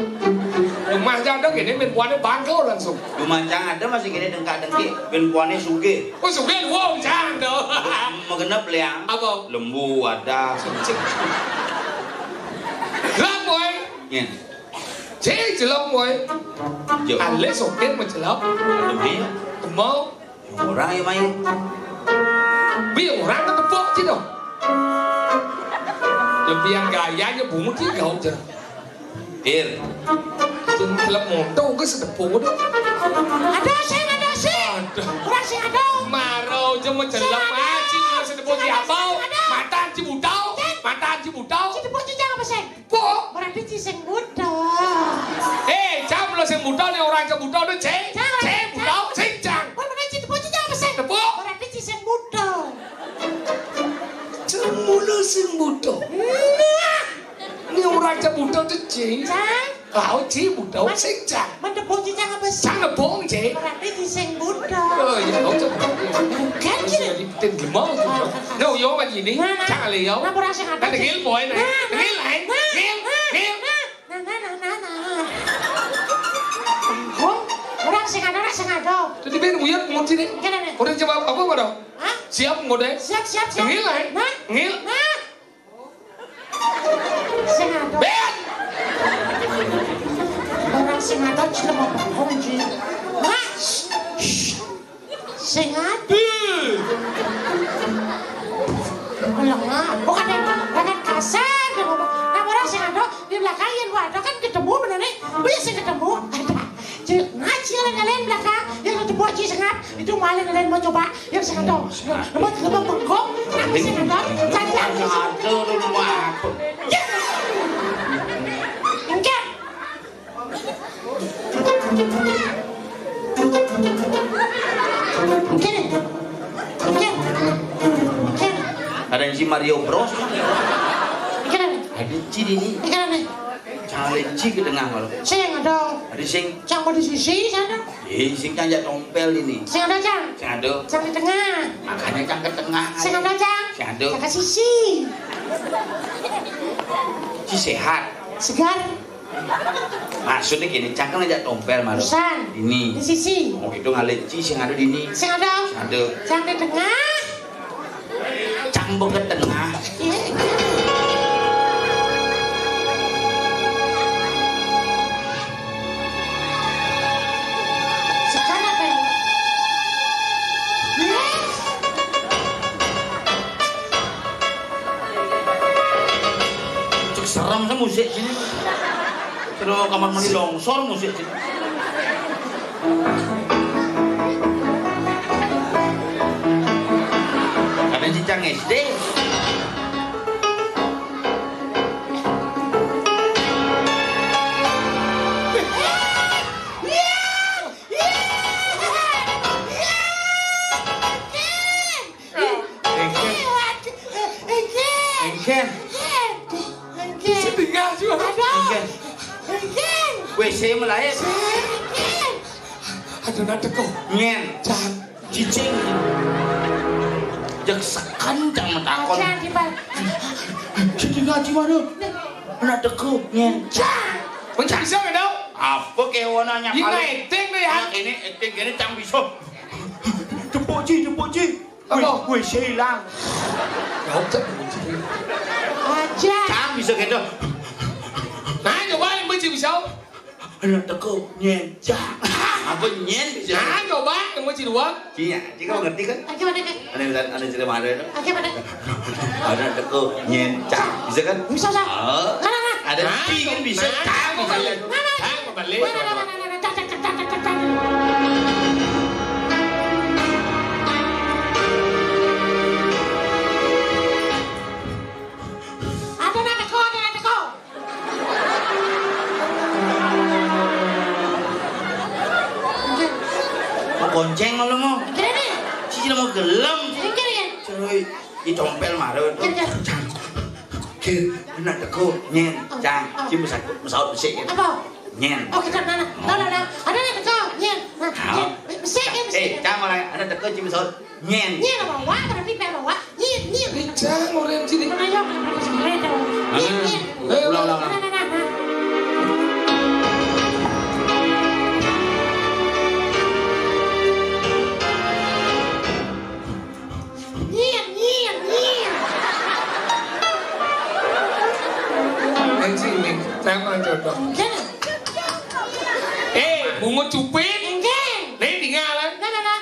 Rumah janda gini, min puane bangko langsung. Rumah janda masih gini dengkak-dengki, min puane sugih. Oh, sugih wong janda. Magenep, Liang. Apa? Lembu ada. Cek. Nyen. Cé, celep kowe. Yo. Alé sopir mah celep. Demi. Mau. Ora ya, Mai. Bi orang ketepuk cé dong. Lebihan gaya aja bungut sih gaul cé. Ir. Sing celep moto ke setepuk udah. Ada sing, ada sing. Aduh. Ora sing ada. Maro aja mau celep aja, mau setepuk di abau. Matan Cibutau. Matan Cibutau. Setepuk cicang apa sing? Pok. Berarti ci sing buta. Eh, cang lo sing buta nih, orang sing buta tuh, cé. Cang, cé, cang. Buta, sing cang. Wah, mana ci tepuk ci apa sing? Tepuk. Berarti ci sing buta. Cang mula sing buta. Nah. Ini orang sing buta tuh, cé. Cang. Kau ci buta, sing cang. Mana tepuk ci cang apa sing? Cang tepuk, cé. Berarti ci sing buta. Oh, iya, kau coba. Bukan, ci. Jadi tinggi mau tuh. Nah, yo, Pak, ini. Nah, nah. Cang, ale, yo. Nah, berasa nggak ada, ci. Ngil, boy, nah. Nah, nah. Ngil, eh. Nah, ngil, nah, ngil. Nah, nah, nah, nah, nah. Tanggung. Orang sing ada, orang sing ada. Tadi ben uyut ngunci nih. Gimana nih? Orang coba apa, apa dong? Hah? Siap, ngode. Siap, siap, siap. Ngil, eh. Nah. Ngil. Nah. Sing ada. Ben. Orang sing ada, cuma kunci. Nah. Shh. Sing ati. Melengah. Bukan yang, bukan kasar dia ngomong. Nah, orang sing ada di belakang yang gua ada kan ketemu bener nih. Gua ya sih ketemu. Ada. Jadi ngaji lain-lain belakang. Yang ketemu aja sengap. Itu malah lain mau coba. Yang sing ada. Lebat, lebat bengkok. Nah, sing ada. Cacat. Ada rumah. Ya. Enggak. Ada yang si Mario Bros. Ada ci di ini. Cang, ale ci ke tengah kalau. Sing ada. Ada sing. Cang di sisi sana. Eh, sing cang jak tompel ini. Sing ada, cang. Sing ada. Cang di tengah. Makanya cang ke tengah. Sing ada, cang. Sing ada. Cang ke sisi. Ci sehat. Segar. Maksudnya gini, cang kan ajak tompel malu. Pisan. Ini. Di sisi. Oh, itu ngalih ci sing ada di ini. Sing ada. Sing ada. Cang di tengah. Cang ke tengah. Iya. Sekarang apa ya? Iya. Cek serem sih musik sini. Terus kamar mandi longsor musik sini. Ada cicang S D. Engken. Engken. Engken. Setinggal juga. Aduh. Engken. Engken. W C melayu. Engken. Aduh, nak teko. Nyen. Cang. Cicing. Jek sekan cang metakon. Cang, di bal- Setinggal di mana? Nak teko. Nyen. Cang. Mencang bisa nggak tahu? Apa kewanannya? Ini paling acting deh, ya. Ini acting gini cang bisa. Tepuk ci, tepuk ci. Apa? Wih, wih, saya hilang. Kau tak kunci. Aja. Cang bisa gitu. Nah, coba yang benci bisa. Anak teko nyen cang. Apa nyen bisa? Nah, coba yang benci dua. Iya, kita ngerti kan? Oke, mana kan? Ada yang ada cerita mana itu? Oke, mana? Anak teko nyen cang. Bisa kan? Bisa, bisa. Oh. Mana, mana? Ada ci kan bisa. Nah, cang bisa. Mana? Cang balik. Mana, mana, mana, mana? Cang, cang, cang, cang, cang, cang. Ada nak teko, ada nak teko. Mau gonceng malu mau. Kene. Cici mau gelem. Kene, kene. Cerai di tompel marut. Kene, kene. Kene, nak teko nyen, cang. Ci mesaut, mesaut besik. Apa? Nyen. Oh, kita mana? Tahu, tahu, tahu. Ada nak teko nyen. Nah, nyen. Besik, nyen, besik. Eh, cang malah ada teko ci mesaut. Nyen. Nyen apa? Wah, berarti pe apa? Wah, nyen, nyen. Ijang orang sini. Mana ya? Nyen, nyen. Ulang, ulang, ulang. Nah, nah, nah, nah. Nyen, nyen, nyen. Yang sini, saya mau coba. Cupit. Nggih. Nih, tinggal, eh. Nah, nah, nah.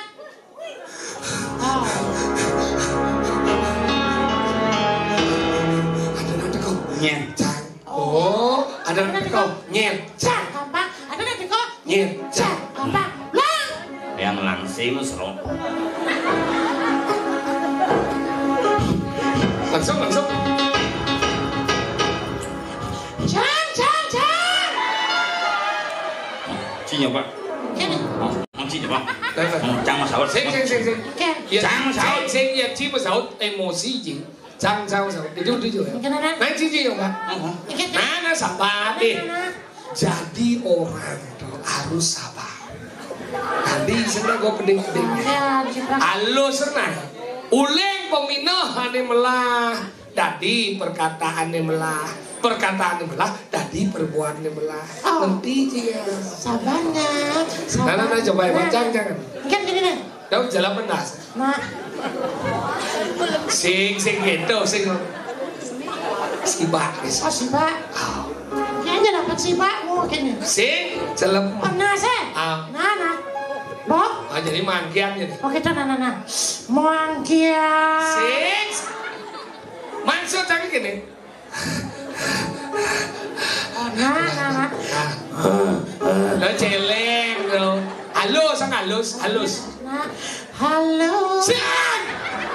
Oh. Ada nang teko. Nyet. Cang. Oh, ada nang teko. Nyet. Cang, gampang. Ada nang teko. Nyet. Cang, gampang. Blang. Yang langsing, serong. Langsung, langsung. Cang, cang, cang. Cing apa? Cing apa? Cang masaut. Sing, sing, sing, sing. Oke. Ya, cang masaut. Sing, sing, ya, cing masaut, emosi, cing. Cang, cang masaut. Itu, itu, itu, ya. Kenapa? Nah, cing, cing apa? Oke. Nah, nah, sabar, nih. Nah, nah. Jadi orang tuh harus sabar. Tadi sebenarnya gue peding-peding. Ya, cipta. Halus, nah. Uling peminah ane melah. Dadi perkataane melah, perkataane melah, dadi perbuatane melah. Oh. Ngerti, Cing? Sabarnya. Nah, nah, nah, coba, nah, Bang, jangan, jangan. Kan gini, nih. Tahu jalan benar. Nah. Sing, sing gitu, sing. Sibak, guys. Oh, sibak. Oh. Kayaknya dapat sibak, mungkin. Sing, celem. Pernah, sih? Ah. Nah, nah. Bob? Ah, jadi mangkian jadi. Oh, kita, nah, nah, nah. Mangkian. Sing. Maksud saya gini. Nah, nah, nah. Lo celeng lo. Halus, sang halus, halus. Nah, halo. Siang.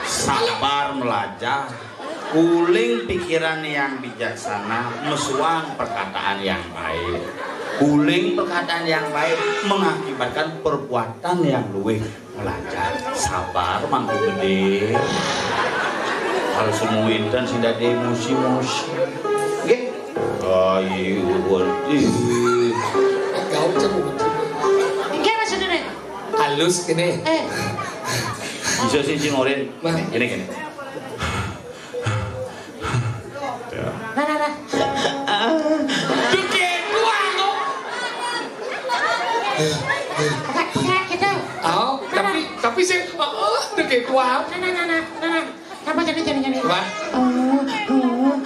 Sabar belajar. Uling pikiran yang bijaksana, mesuang perkataan yang baik. Uling perkataan yang baik mengakibatkan perbuatan yang luwih. Belajar sabar, Mangku Gede. Harus semuin kan sing dadi emosi-emosi. Nggih. Ayo, waduh. Gaul cemut. Nggih, maksudnya. Halus gini. Eh. Bisa sih, Cing Orin. Nah. Gini, gini. Ya. Nah, nah, nah. Deket doang, kok. Pakai, pakai gitu. Oh, nah, tapi, nah, tapi sih, oh, deket doang. Nah, nah, nah, nah, nah, nah. Apa jadi, jadi, jadi? Apa? Oh, oh.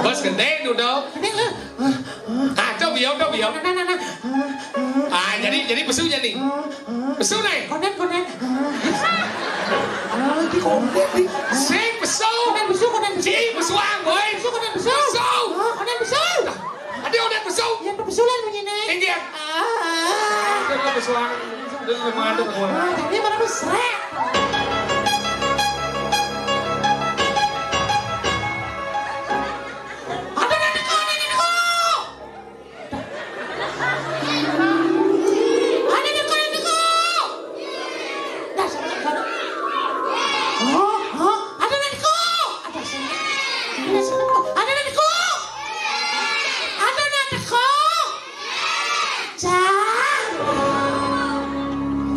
Bos gede, duduk. Gede, eh. Ah, coba ya, coba ya. Nah, nah, nah, nah. Ah, jadi, jadi pesu jadi. Pesu, nih. Konen, konen. Ah, di konen, di. Sing pesu. Konen pesu, konen pesu. Cing pesuang, boy. Pesu, konen pesu. Pesu. Ah, konen pesu. Ada konen pesu. Ya, pesu lah bunyi, nih. Inggih. Ah. Ada pesuang. Ada pesuang. Ah, tapi mana pesu? Ada nanti kau, nanti kau. Ada nang teko, nang teko. Dasar nang teko. Oh, oh, ada nang teko. Ada sing. Ada sing. Ada nang teko. Ada nang teko. Cang.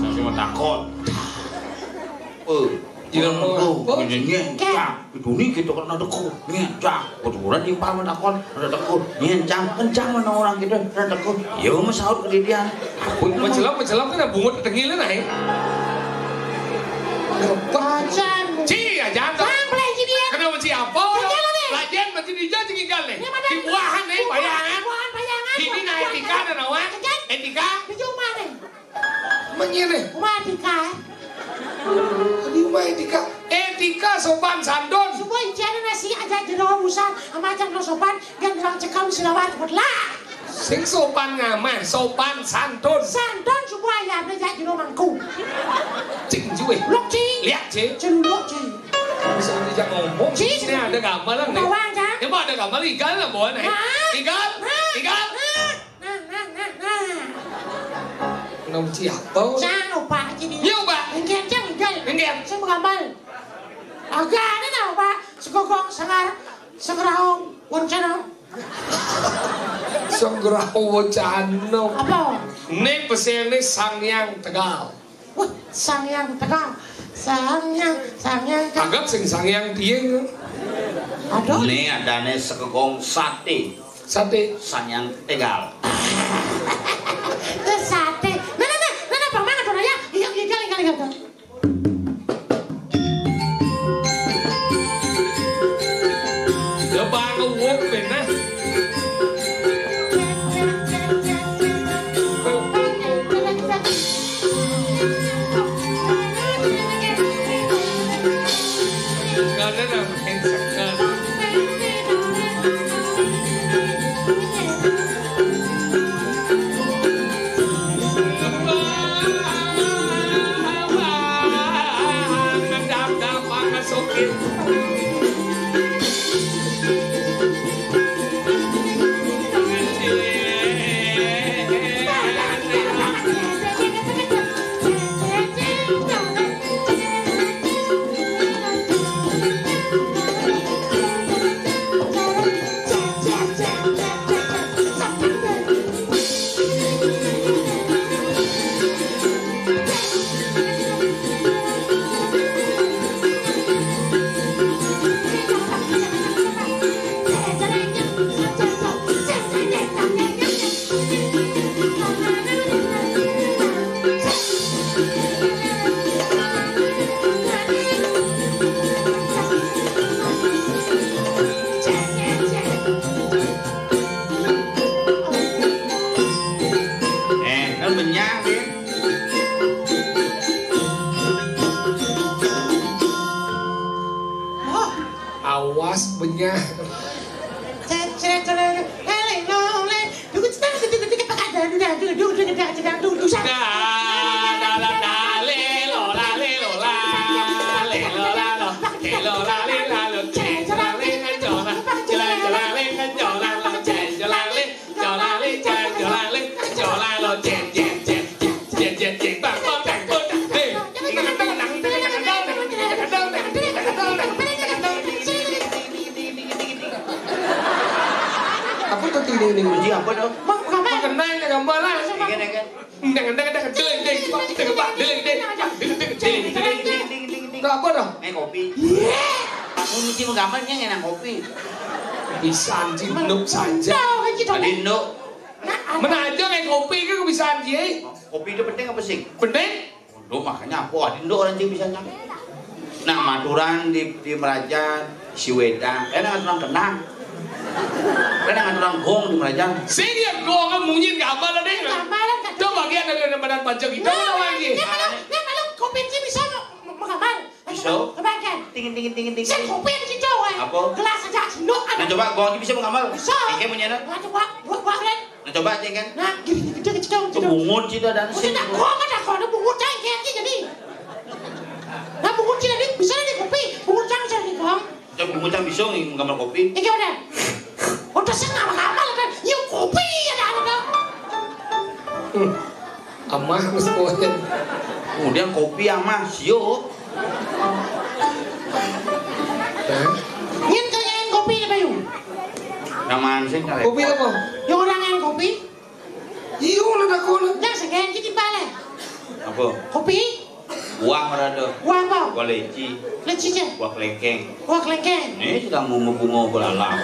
Saya mau takut. Eh, ilmu apa? Nyanyi, Cang. Itu nih gitu kan ada kok. Nih, Cang. Kebetulan di paman takon, ada tekun. Nih, Cang, kencang mana orang gitu, ada tekun. Ya, mau sahur ke dia. Aku itu mah. Mencelam, mencelam kan bungut tengilan ae. Pacan. Ci, ya jangan. Cang, pelai ci dia. Kenapa ci apa? Jangan, nih. Lajen masih di jalan tinggal nih. Ini mana? Di buahan nih, bayangan. Buahan, bayangan. Ini naik etika ada nawan. Pacan. Etika. Di rumah nih. Mengene. Rumah etika. Di rumah etika. Etika sopan santun. Semua incian nasi aja jero urusan sama aja lo sopan dan orang cekam selawat mutlak. Sing sopan ngamah, sopan santun. Santun semua ya belajar jero mangku. Cing juwe. Lok ci. Lihat ci. Celuluk ci. Bisa dijak ngomong. Ci. Sini ada gambaran nih. Bawang, Cang. Ya, mau ada gambar igal lah bawa nih. Nah. Igal. Nah. Igal. Nah. Nah, nah, nah, nah. Nom siapa? Cang, opak aja nih. Ya, opak. Enggak, Cang, enggak. Enggak. Saya mau gambar. Agak ada dah, Pak. Segogong, sengar, sengerau, wancana. Sengerau, wancana. Apa? Ini pesennya Sang Yang Tegal. Wah, Sang Yang Tegal. Sang Yang, Sang Yang Tegal. Anggap sing Sang Yang Tieng. Aduh. Ini adanya segogong sate. Sate. Sang Yang Tegal. Itu sate. Nah, nah, nah, nah, nah, Bang, mana tuh, ya? Iya, iya, iya, iya, iya. Ya, Bang, wong bener. Eh, kan benyang, Din. Awas benyang. Apa tuh, ting, ting, ting? Kunci apa tuh? Mak, mak, mak, kenal ya gambar lah. Iya, iya. Ding, ding, ding, ding, ding, ding, ding, ding, ding, ding, ding, ding, ding, ding, ding. Tuh apa tuh? Eh, kopi. Iya. Mun mesti menggambarnya ngenang kopi. Bisa anjing, nuk saja. Tadi nuk. Mana aja kayak kopi ke bisa anjing. Kopi itu penting apa sih? Penting. Waduh, makanya aku adin do orang sing bisa nyampe. Nah, maturan di, di Merajan, si Wedang, eh, nah, aturan kenang. Kan aturan gong di Merajan. Sing ya gong kan munyi gambar tadi. Gambaran kan. Itu bagian dari badan panjang itu. Nah, lagi. Dia malu, dia malu kopi ini bisa mau, mau gambar. Bisa. Kebagian. Tingin, tingin, tingin, tingin. Sing kopi yang situ, eh. Apa? Gelas aja, sendok ada. Nah, coba gong aja bisa menggambar. Bisa. Oke, munyi ada. Nah, coba, buat, buat, Ren. Nah, coba cek kan. Nah, gini, gini, gini, gini, gini. Bungut sih ada. Maksudnya, sih. Kok ada kok ada bungut cang kayak gini jadi. Nah, bungut sih ada bisa di kopi, bungut cang bisa di kong. Coba bungut cang bisa nih gambar kopi. Ini udah. Udah sih nggak apa-apa kan. Yuk kopi ada ada. Hmm. Amah mesti. Kemudian kopi amah, siu. Hah? Nyen kalian kopi apa yuk? Namaan sih kali. Kopi apa? Yang orang yang kopi? Iya, udah tak kono. Yang sekian kita balik. Apa? Kopi? Buah ada. Buah apa? Buah leci. Leci aja. Buah kelengkeng. Buah kelengkeng. Ini sudah mau bunga belalang.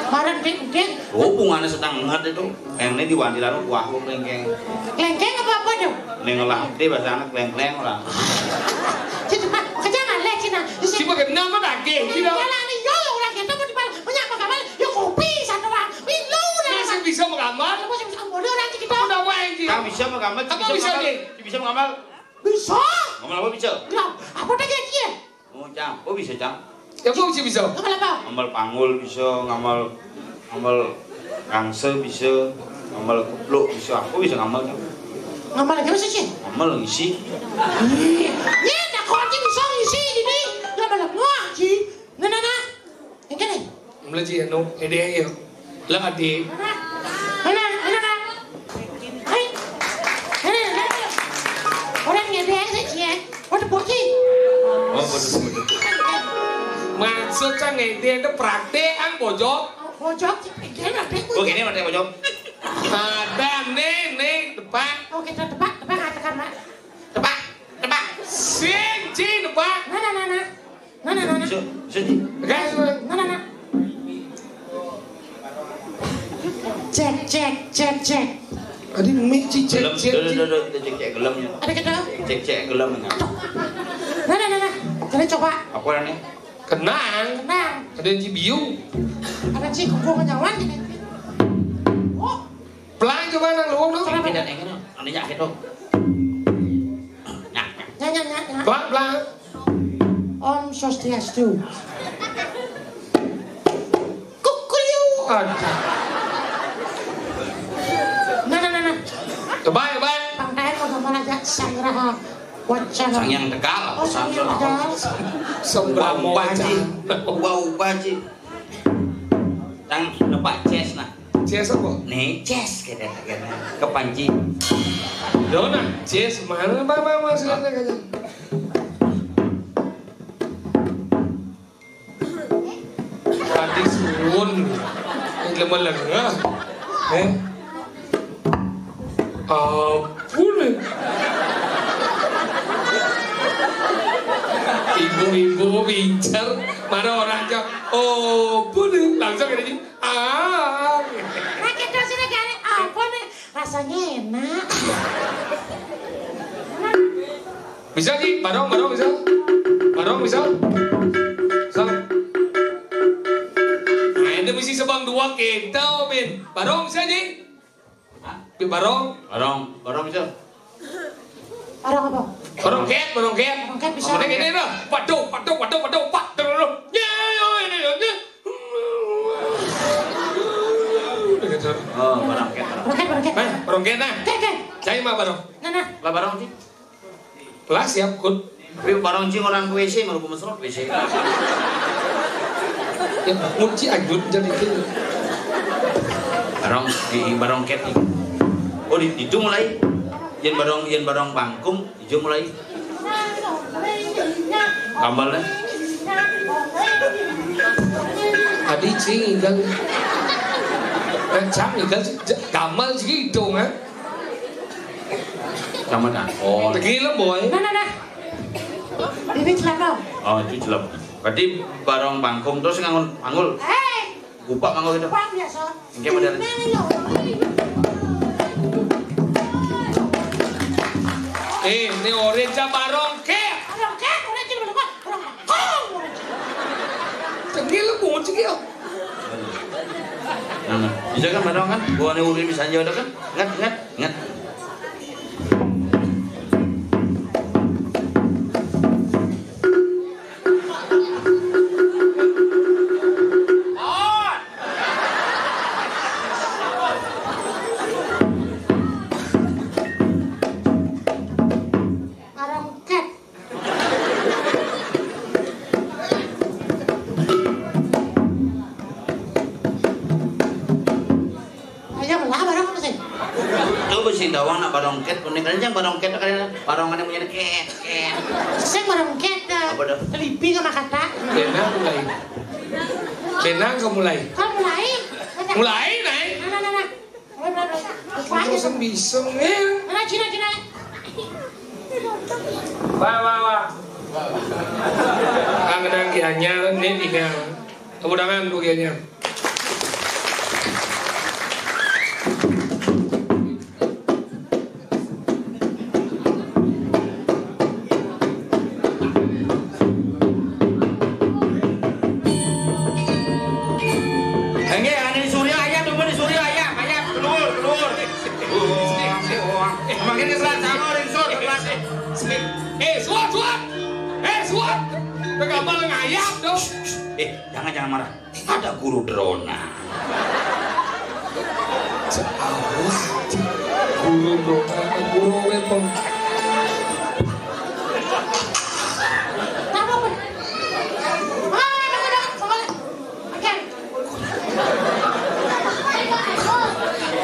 Marah dek dek. Oh, bunganya sedang banget itu. Yang ini di Wandi lalu buah kelengkeng. Kelengkeng apa apa dong? Ini ngelah dia bahasa anak kelengkeng orang. Cina, kerja ngaleh Cina. Si pakai nama daging, Cina. Jalan ini yo orang kita mau dipakai. Punya apa kabar? Yo kopi satu orang. Milu dah. Masih bisa menggambar? Masih bisa menggambar orang kita. Udah wae iki. Kang bisa menggambar, apa bisa bisa menggambar? Dia? Bisa menggambar? Bisa. Ngambar apa bisa? Lah, apa tadi dia? Oh, Cang. Oh, bisa, Cang. Ya, apa bisa bisa? Ngambar apa? Ngambar panggul bisa, ngambar, ngambar rangse bisa, ngambar kupluk bisa. Aku bisa ngambar, Cang. Ngambar apa sih, Cing? Ngambar ngisi. Ih, ya, nak kau aja bisa ngisi gini. Ngambar apa, Cing? Nah, nah, nah. Yang kene. Mula ji anu, ede ya. Lah adi. Mana? Mana? Mana? Hai. Mana? Mana? Orang ngedeng sih cie. Waduh bocil. Oh, betul, betul. Maksud kan ngedeng itu praktek ang bojok. Bojok, ngedeng praktek. Oh, gini praktek bojok. Ada nih, nih depan. Oh, kita depan, depan katakan, Mas. Depan, depan. Sing, sing depan. Mana, mana? Mana, mana? Bisa, bisa, Ji. Gas, Bang. Mana, mana? Cek, cek, cek, cek. Adi mic, Ji, cek, gelem, cek, duh, duh, cek. Duh, duh, duh, kita cek, cek gelem ya. Ada kita? Cek, cek gelem ya. Mana, mana? Kalian coba. Apa nih? Kenang. Kenang. Ada yang cibiu. Ada cik kuku menyawan gini. Oh. Pelang coba nang luwung dong. Kenapa? Tidak, yang ini, anu, nyak gitu. Nyak, nyak. Nyak, nyak, nyak, nyak. Pelang, pelang. Om Swastiastu. Kukuliu. Aduh. Nah, nah, nah, Sang Raha Wacana. Sang Hyang Tegal. Oh, Sang Hyang Tegal. Sembah Wau Baji. Wau Baji. Tang nepak ces nah. Ces apa? Nih, ces kene kene. Kepanci. Dona, ces mana mama maksudnya kene? Tadi suwun. Yang lemah lengah. Eh? Ampun. Ibu-ibu bincer, mana orangnya? Oh, pun langsung ini. Ah. Nah, kita sini gak ada apa nih? Rasanya enak. Bisa, Ji? Barong, barong bisa? Barong bisa? Bisa. Nah, ini mesti sebang dua kita, Min. Barong bisa, Ji? Pi barong? Barong, barong bisa. Barong apa? Barong ket, barong ket. Barong ket bisa. Barong ket ini dah. Waduh, waduh, waduh, waduh, waduh. Ya, ya, ini, ya, ya. Oh, barong ket, barong. Barong ket, barong ket. Eh, barong ket nah. Ket, ket. Saya mah barong. Nah, nah. Lah barong sih. Lah siap, Kut. Tapi barong cing orang ke W C, baru ku mesrot W C. Ya, kunci ajut jadi itu. Barong, di barong ket nih. Oh, di, itu mulai. Yang barong, yang barong bangkung, itu mulai. Gambarnya. Tadi cing igal. Nah, cang igal, gamal cing itu, ha? Sama dah. Oh. Tegilam, boy. Nah, nah, nah. Ini celaka. Oh, itu celaka. Berarti barong bangkung terus ngangun panggul. Hei. Gupak panggul itu. Pak biasa. Oke, model. Ini ya. Eh, ini orange barong ke? Barong ke? Orange barong. Barong. Tengil kucing ya. Nah, nah. Bisa kan barong kan? Buahnya udah bisa aja udah kan? Ngat, ngat, ngat. Barong ket. Ayo lah barong apa sih? Tuh besi tawang nak barong ket, kuning kan yang barong ket kan barong ada punya ket ket. Saya barong ket. Apa dah? Kelipi sama kata. Benang mulai. Benang ke mulai. Kan mulai. Mulai naik. Nah, nah, nah, nah. Mulai, mulai, mulai. Buka aja. Bisa, bisa, ya. Nah, Cina, Cina. Wah, wah, wah. Ang nang kianya, ini tinggal. Tepuk tangan, Bu Kianya. Enggak, ada di Surya, ayam, tunggu di Surya, ayam, ayam, keluar, keluar. Makin keselan, sama orang sur, kelas. Eh, suat, suat. Eh, suat. Pegang ngayap dong. Eh, jangan, jangan marah. Ada guru drona. Guru drona, guru weapon.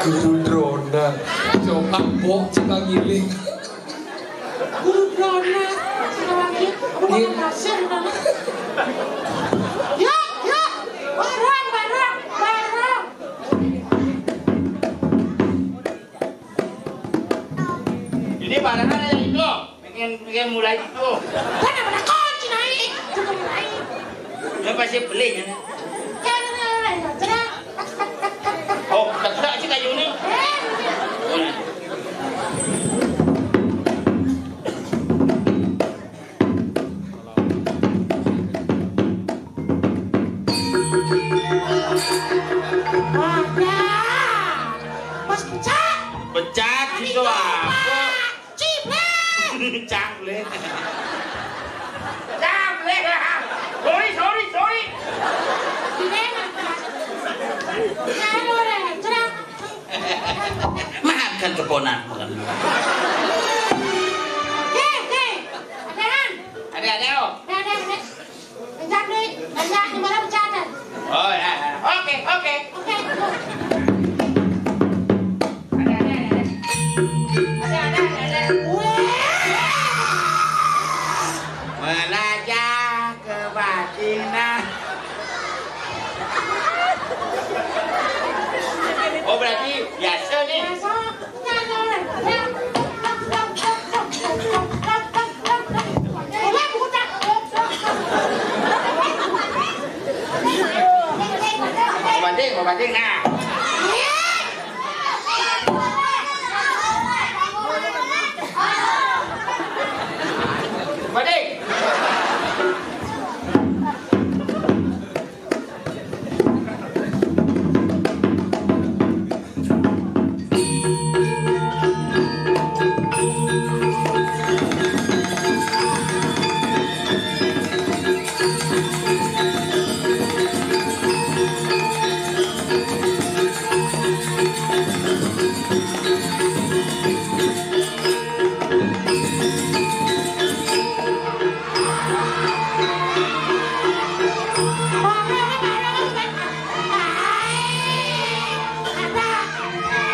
Guru drona. Coba bok, coba giling. Guru drona. Coba giling. Aku mau kasih drona. Yuk, yuk. Bareng, bareng, bareng. Ini barang ada yang itu. Pengen, pengen mulai itu. Kan apa nak kunci naik? Itu kan mulai. Dia pasti beli kan? Ya, ya, ya, ya, ya. Oh, tak tak sih kayu ni. Eh. Oh, ya. Ada. Mas pecah. Pecat itu apa? Ciblek. Cablek. Cablek. Sorry, sorry, sorry. Maafkan keponakan. Ada, ada. Ada, ada, ada. Pencet nih, pencet, gimana pencetnya? Oh, ya, ya. Oke, oke. Oke. Ada, ada, ada, ada. Ada, ada, ada, ada. Wah. Melajah kebatinan. Oh, berarti biasa nih. Biasa. Mau banding, mau banding, nah. Banding.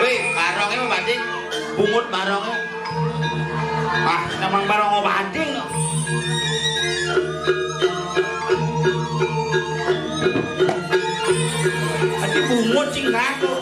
Wih, barongnya mau banding, bungut barongnya. Ah, namang barong mau banding. Ati bungut sing ngaku.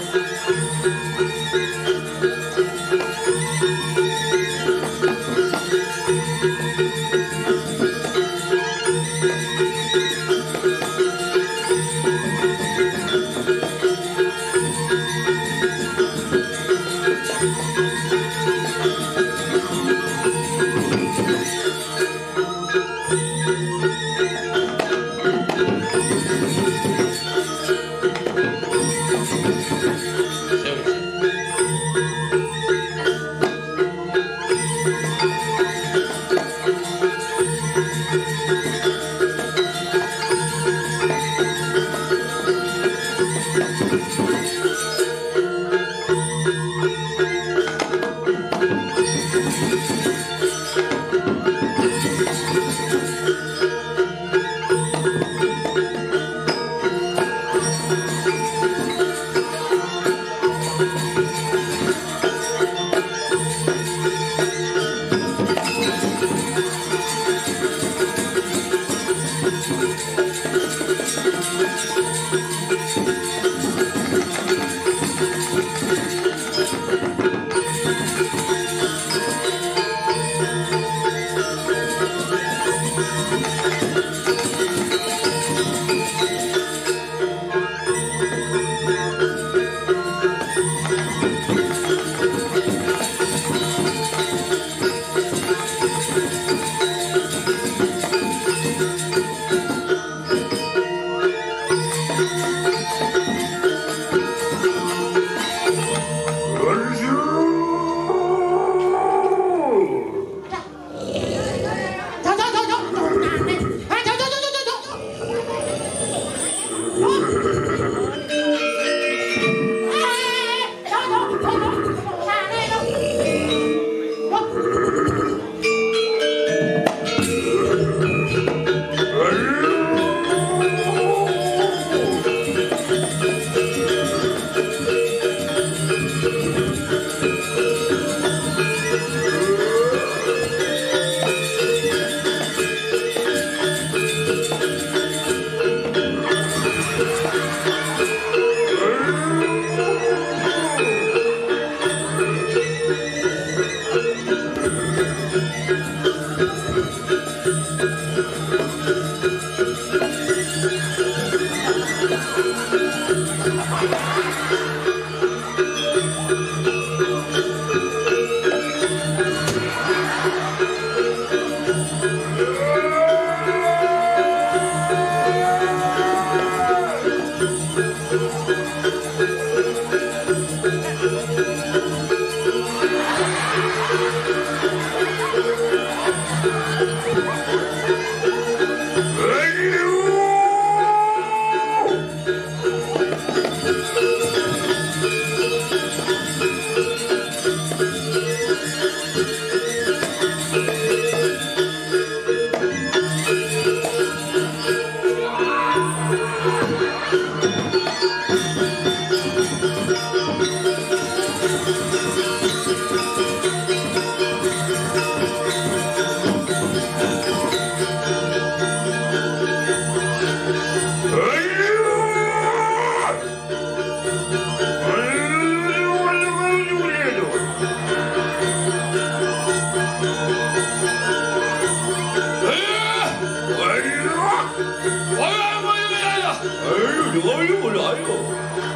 Ayo, ayo, ayo.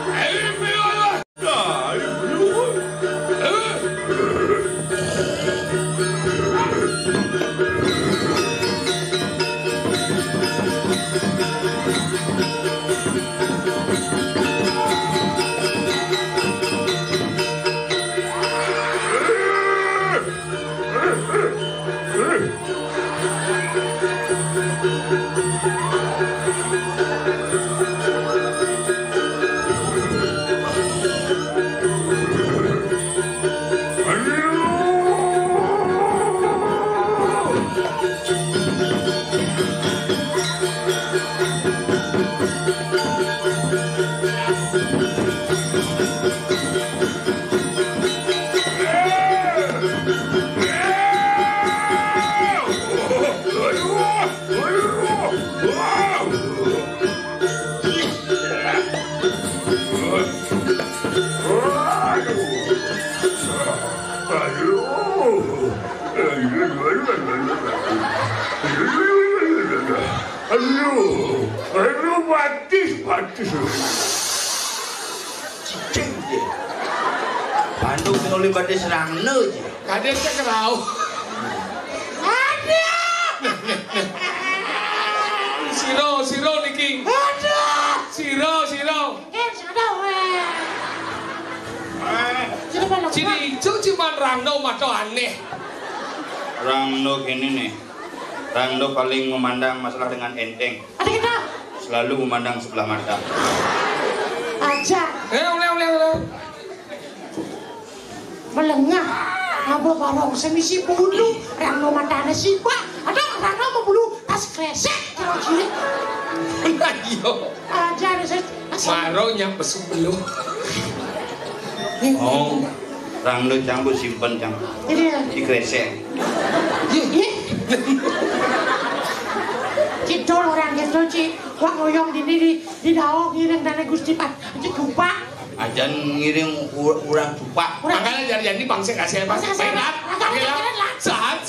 Ayo, ayo, ayo. Ayo, ayo. Aduh, aduh, batis, batis. Cicing je. Bandung sing oleh batis rangno je. Kadek cek rauh. Aduh. Siro, siro niki. Aduh. Siro, siro. Eh, sado, eh. Sini, Pak. Sini, itu cuman rangno mato aneh. Rangno gini nih. Rangno paling memandang masalah dengan enteng. Ada kita. Selalu memandang sebelah mata. Aja. Eh, ulang, ulang, ulang. Melengah. Apa barong seni si bulu? Rangno matane si, Pak. Ada rangno mau bulu tas kresek kalau cilik. Iya. Aja ada saya. Maro nyampe sebelum. Oh, rangno campur simpen campur. Ini ya. Di kresek. Ih. Kidul orang gitu, Ci. Wak ngoyong dini di, di daong ngiring dane Gusti Pat. Ci Dupak. Ajan ngiring u-, urang Dupak. Urang. Makanya jadi-jadi bangsa kasih apa? Bangsa kasih apa? Penak. Agak penak. Penak. Saat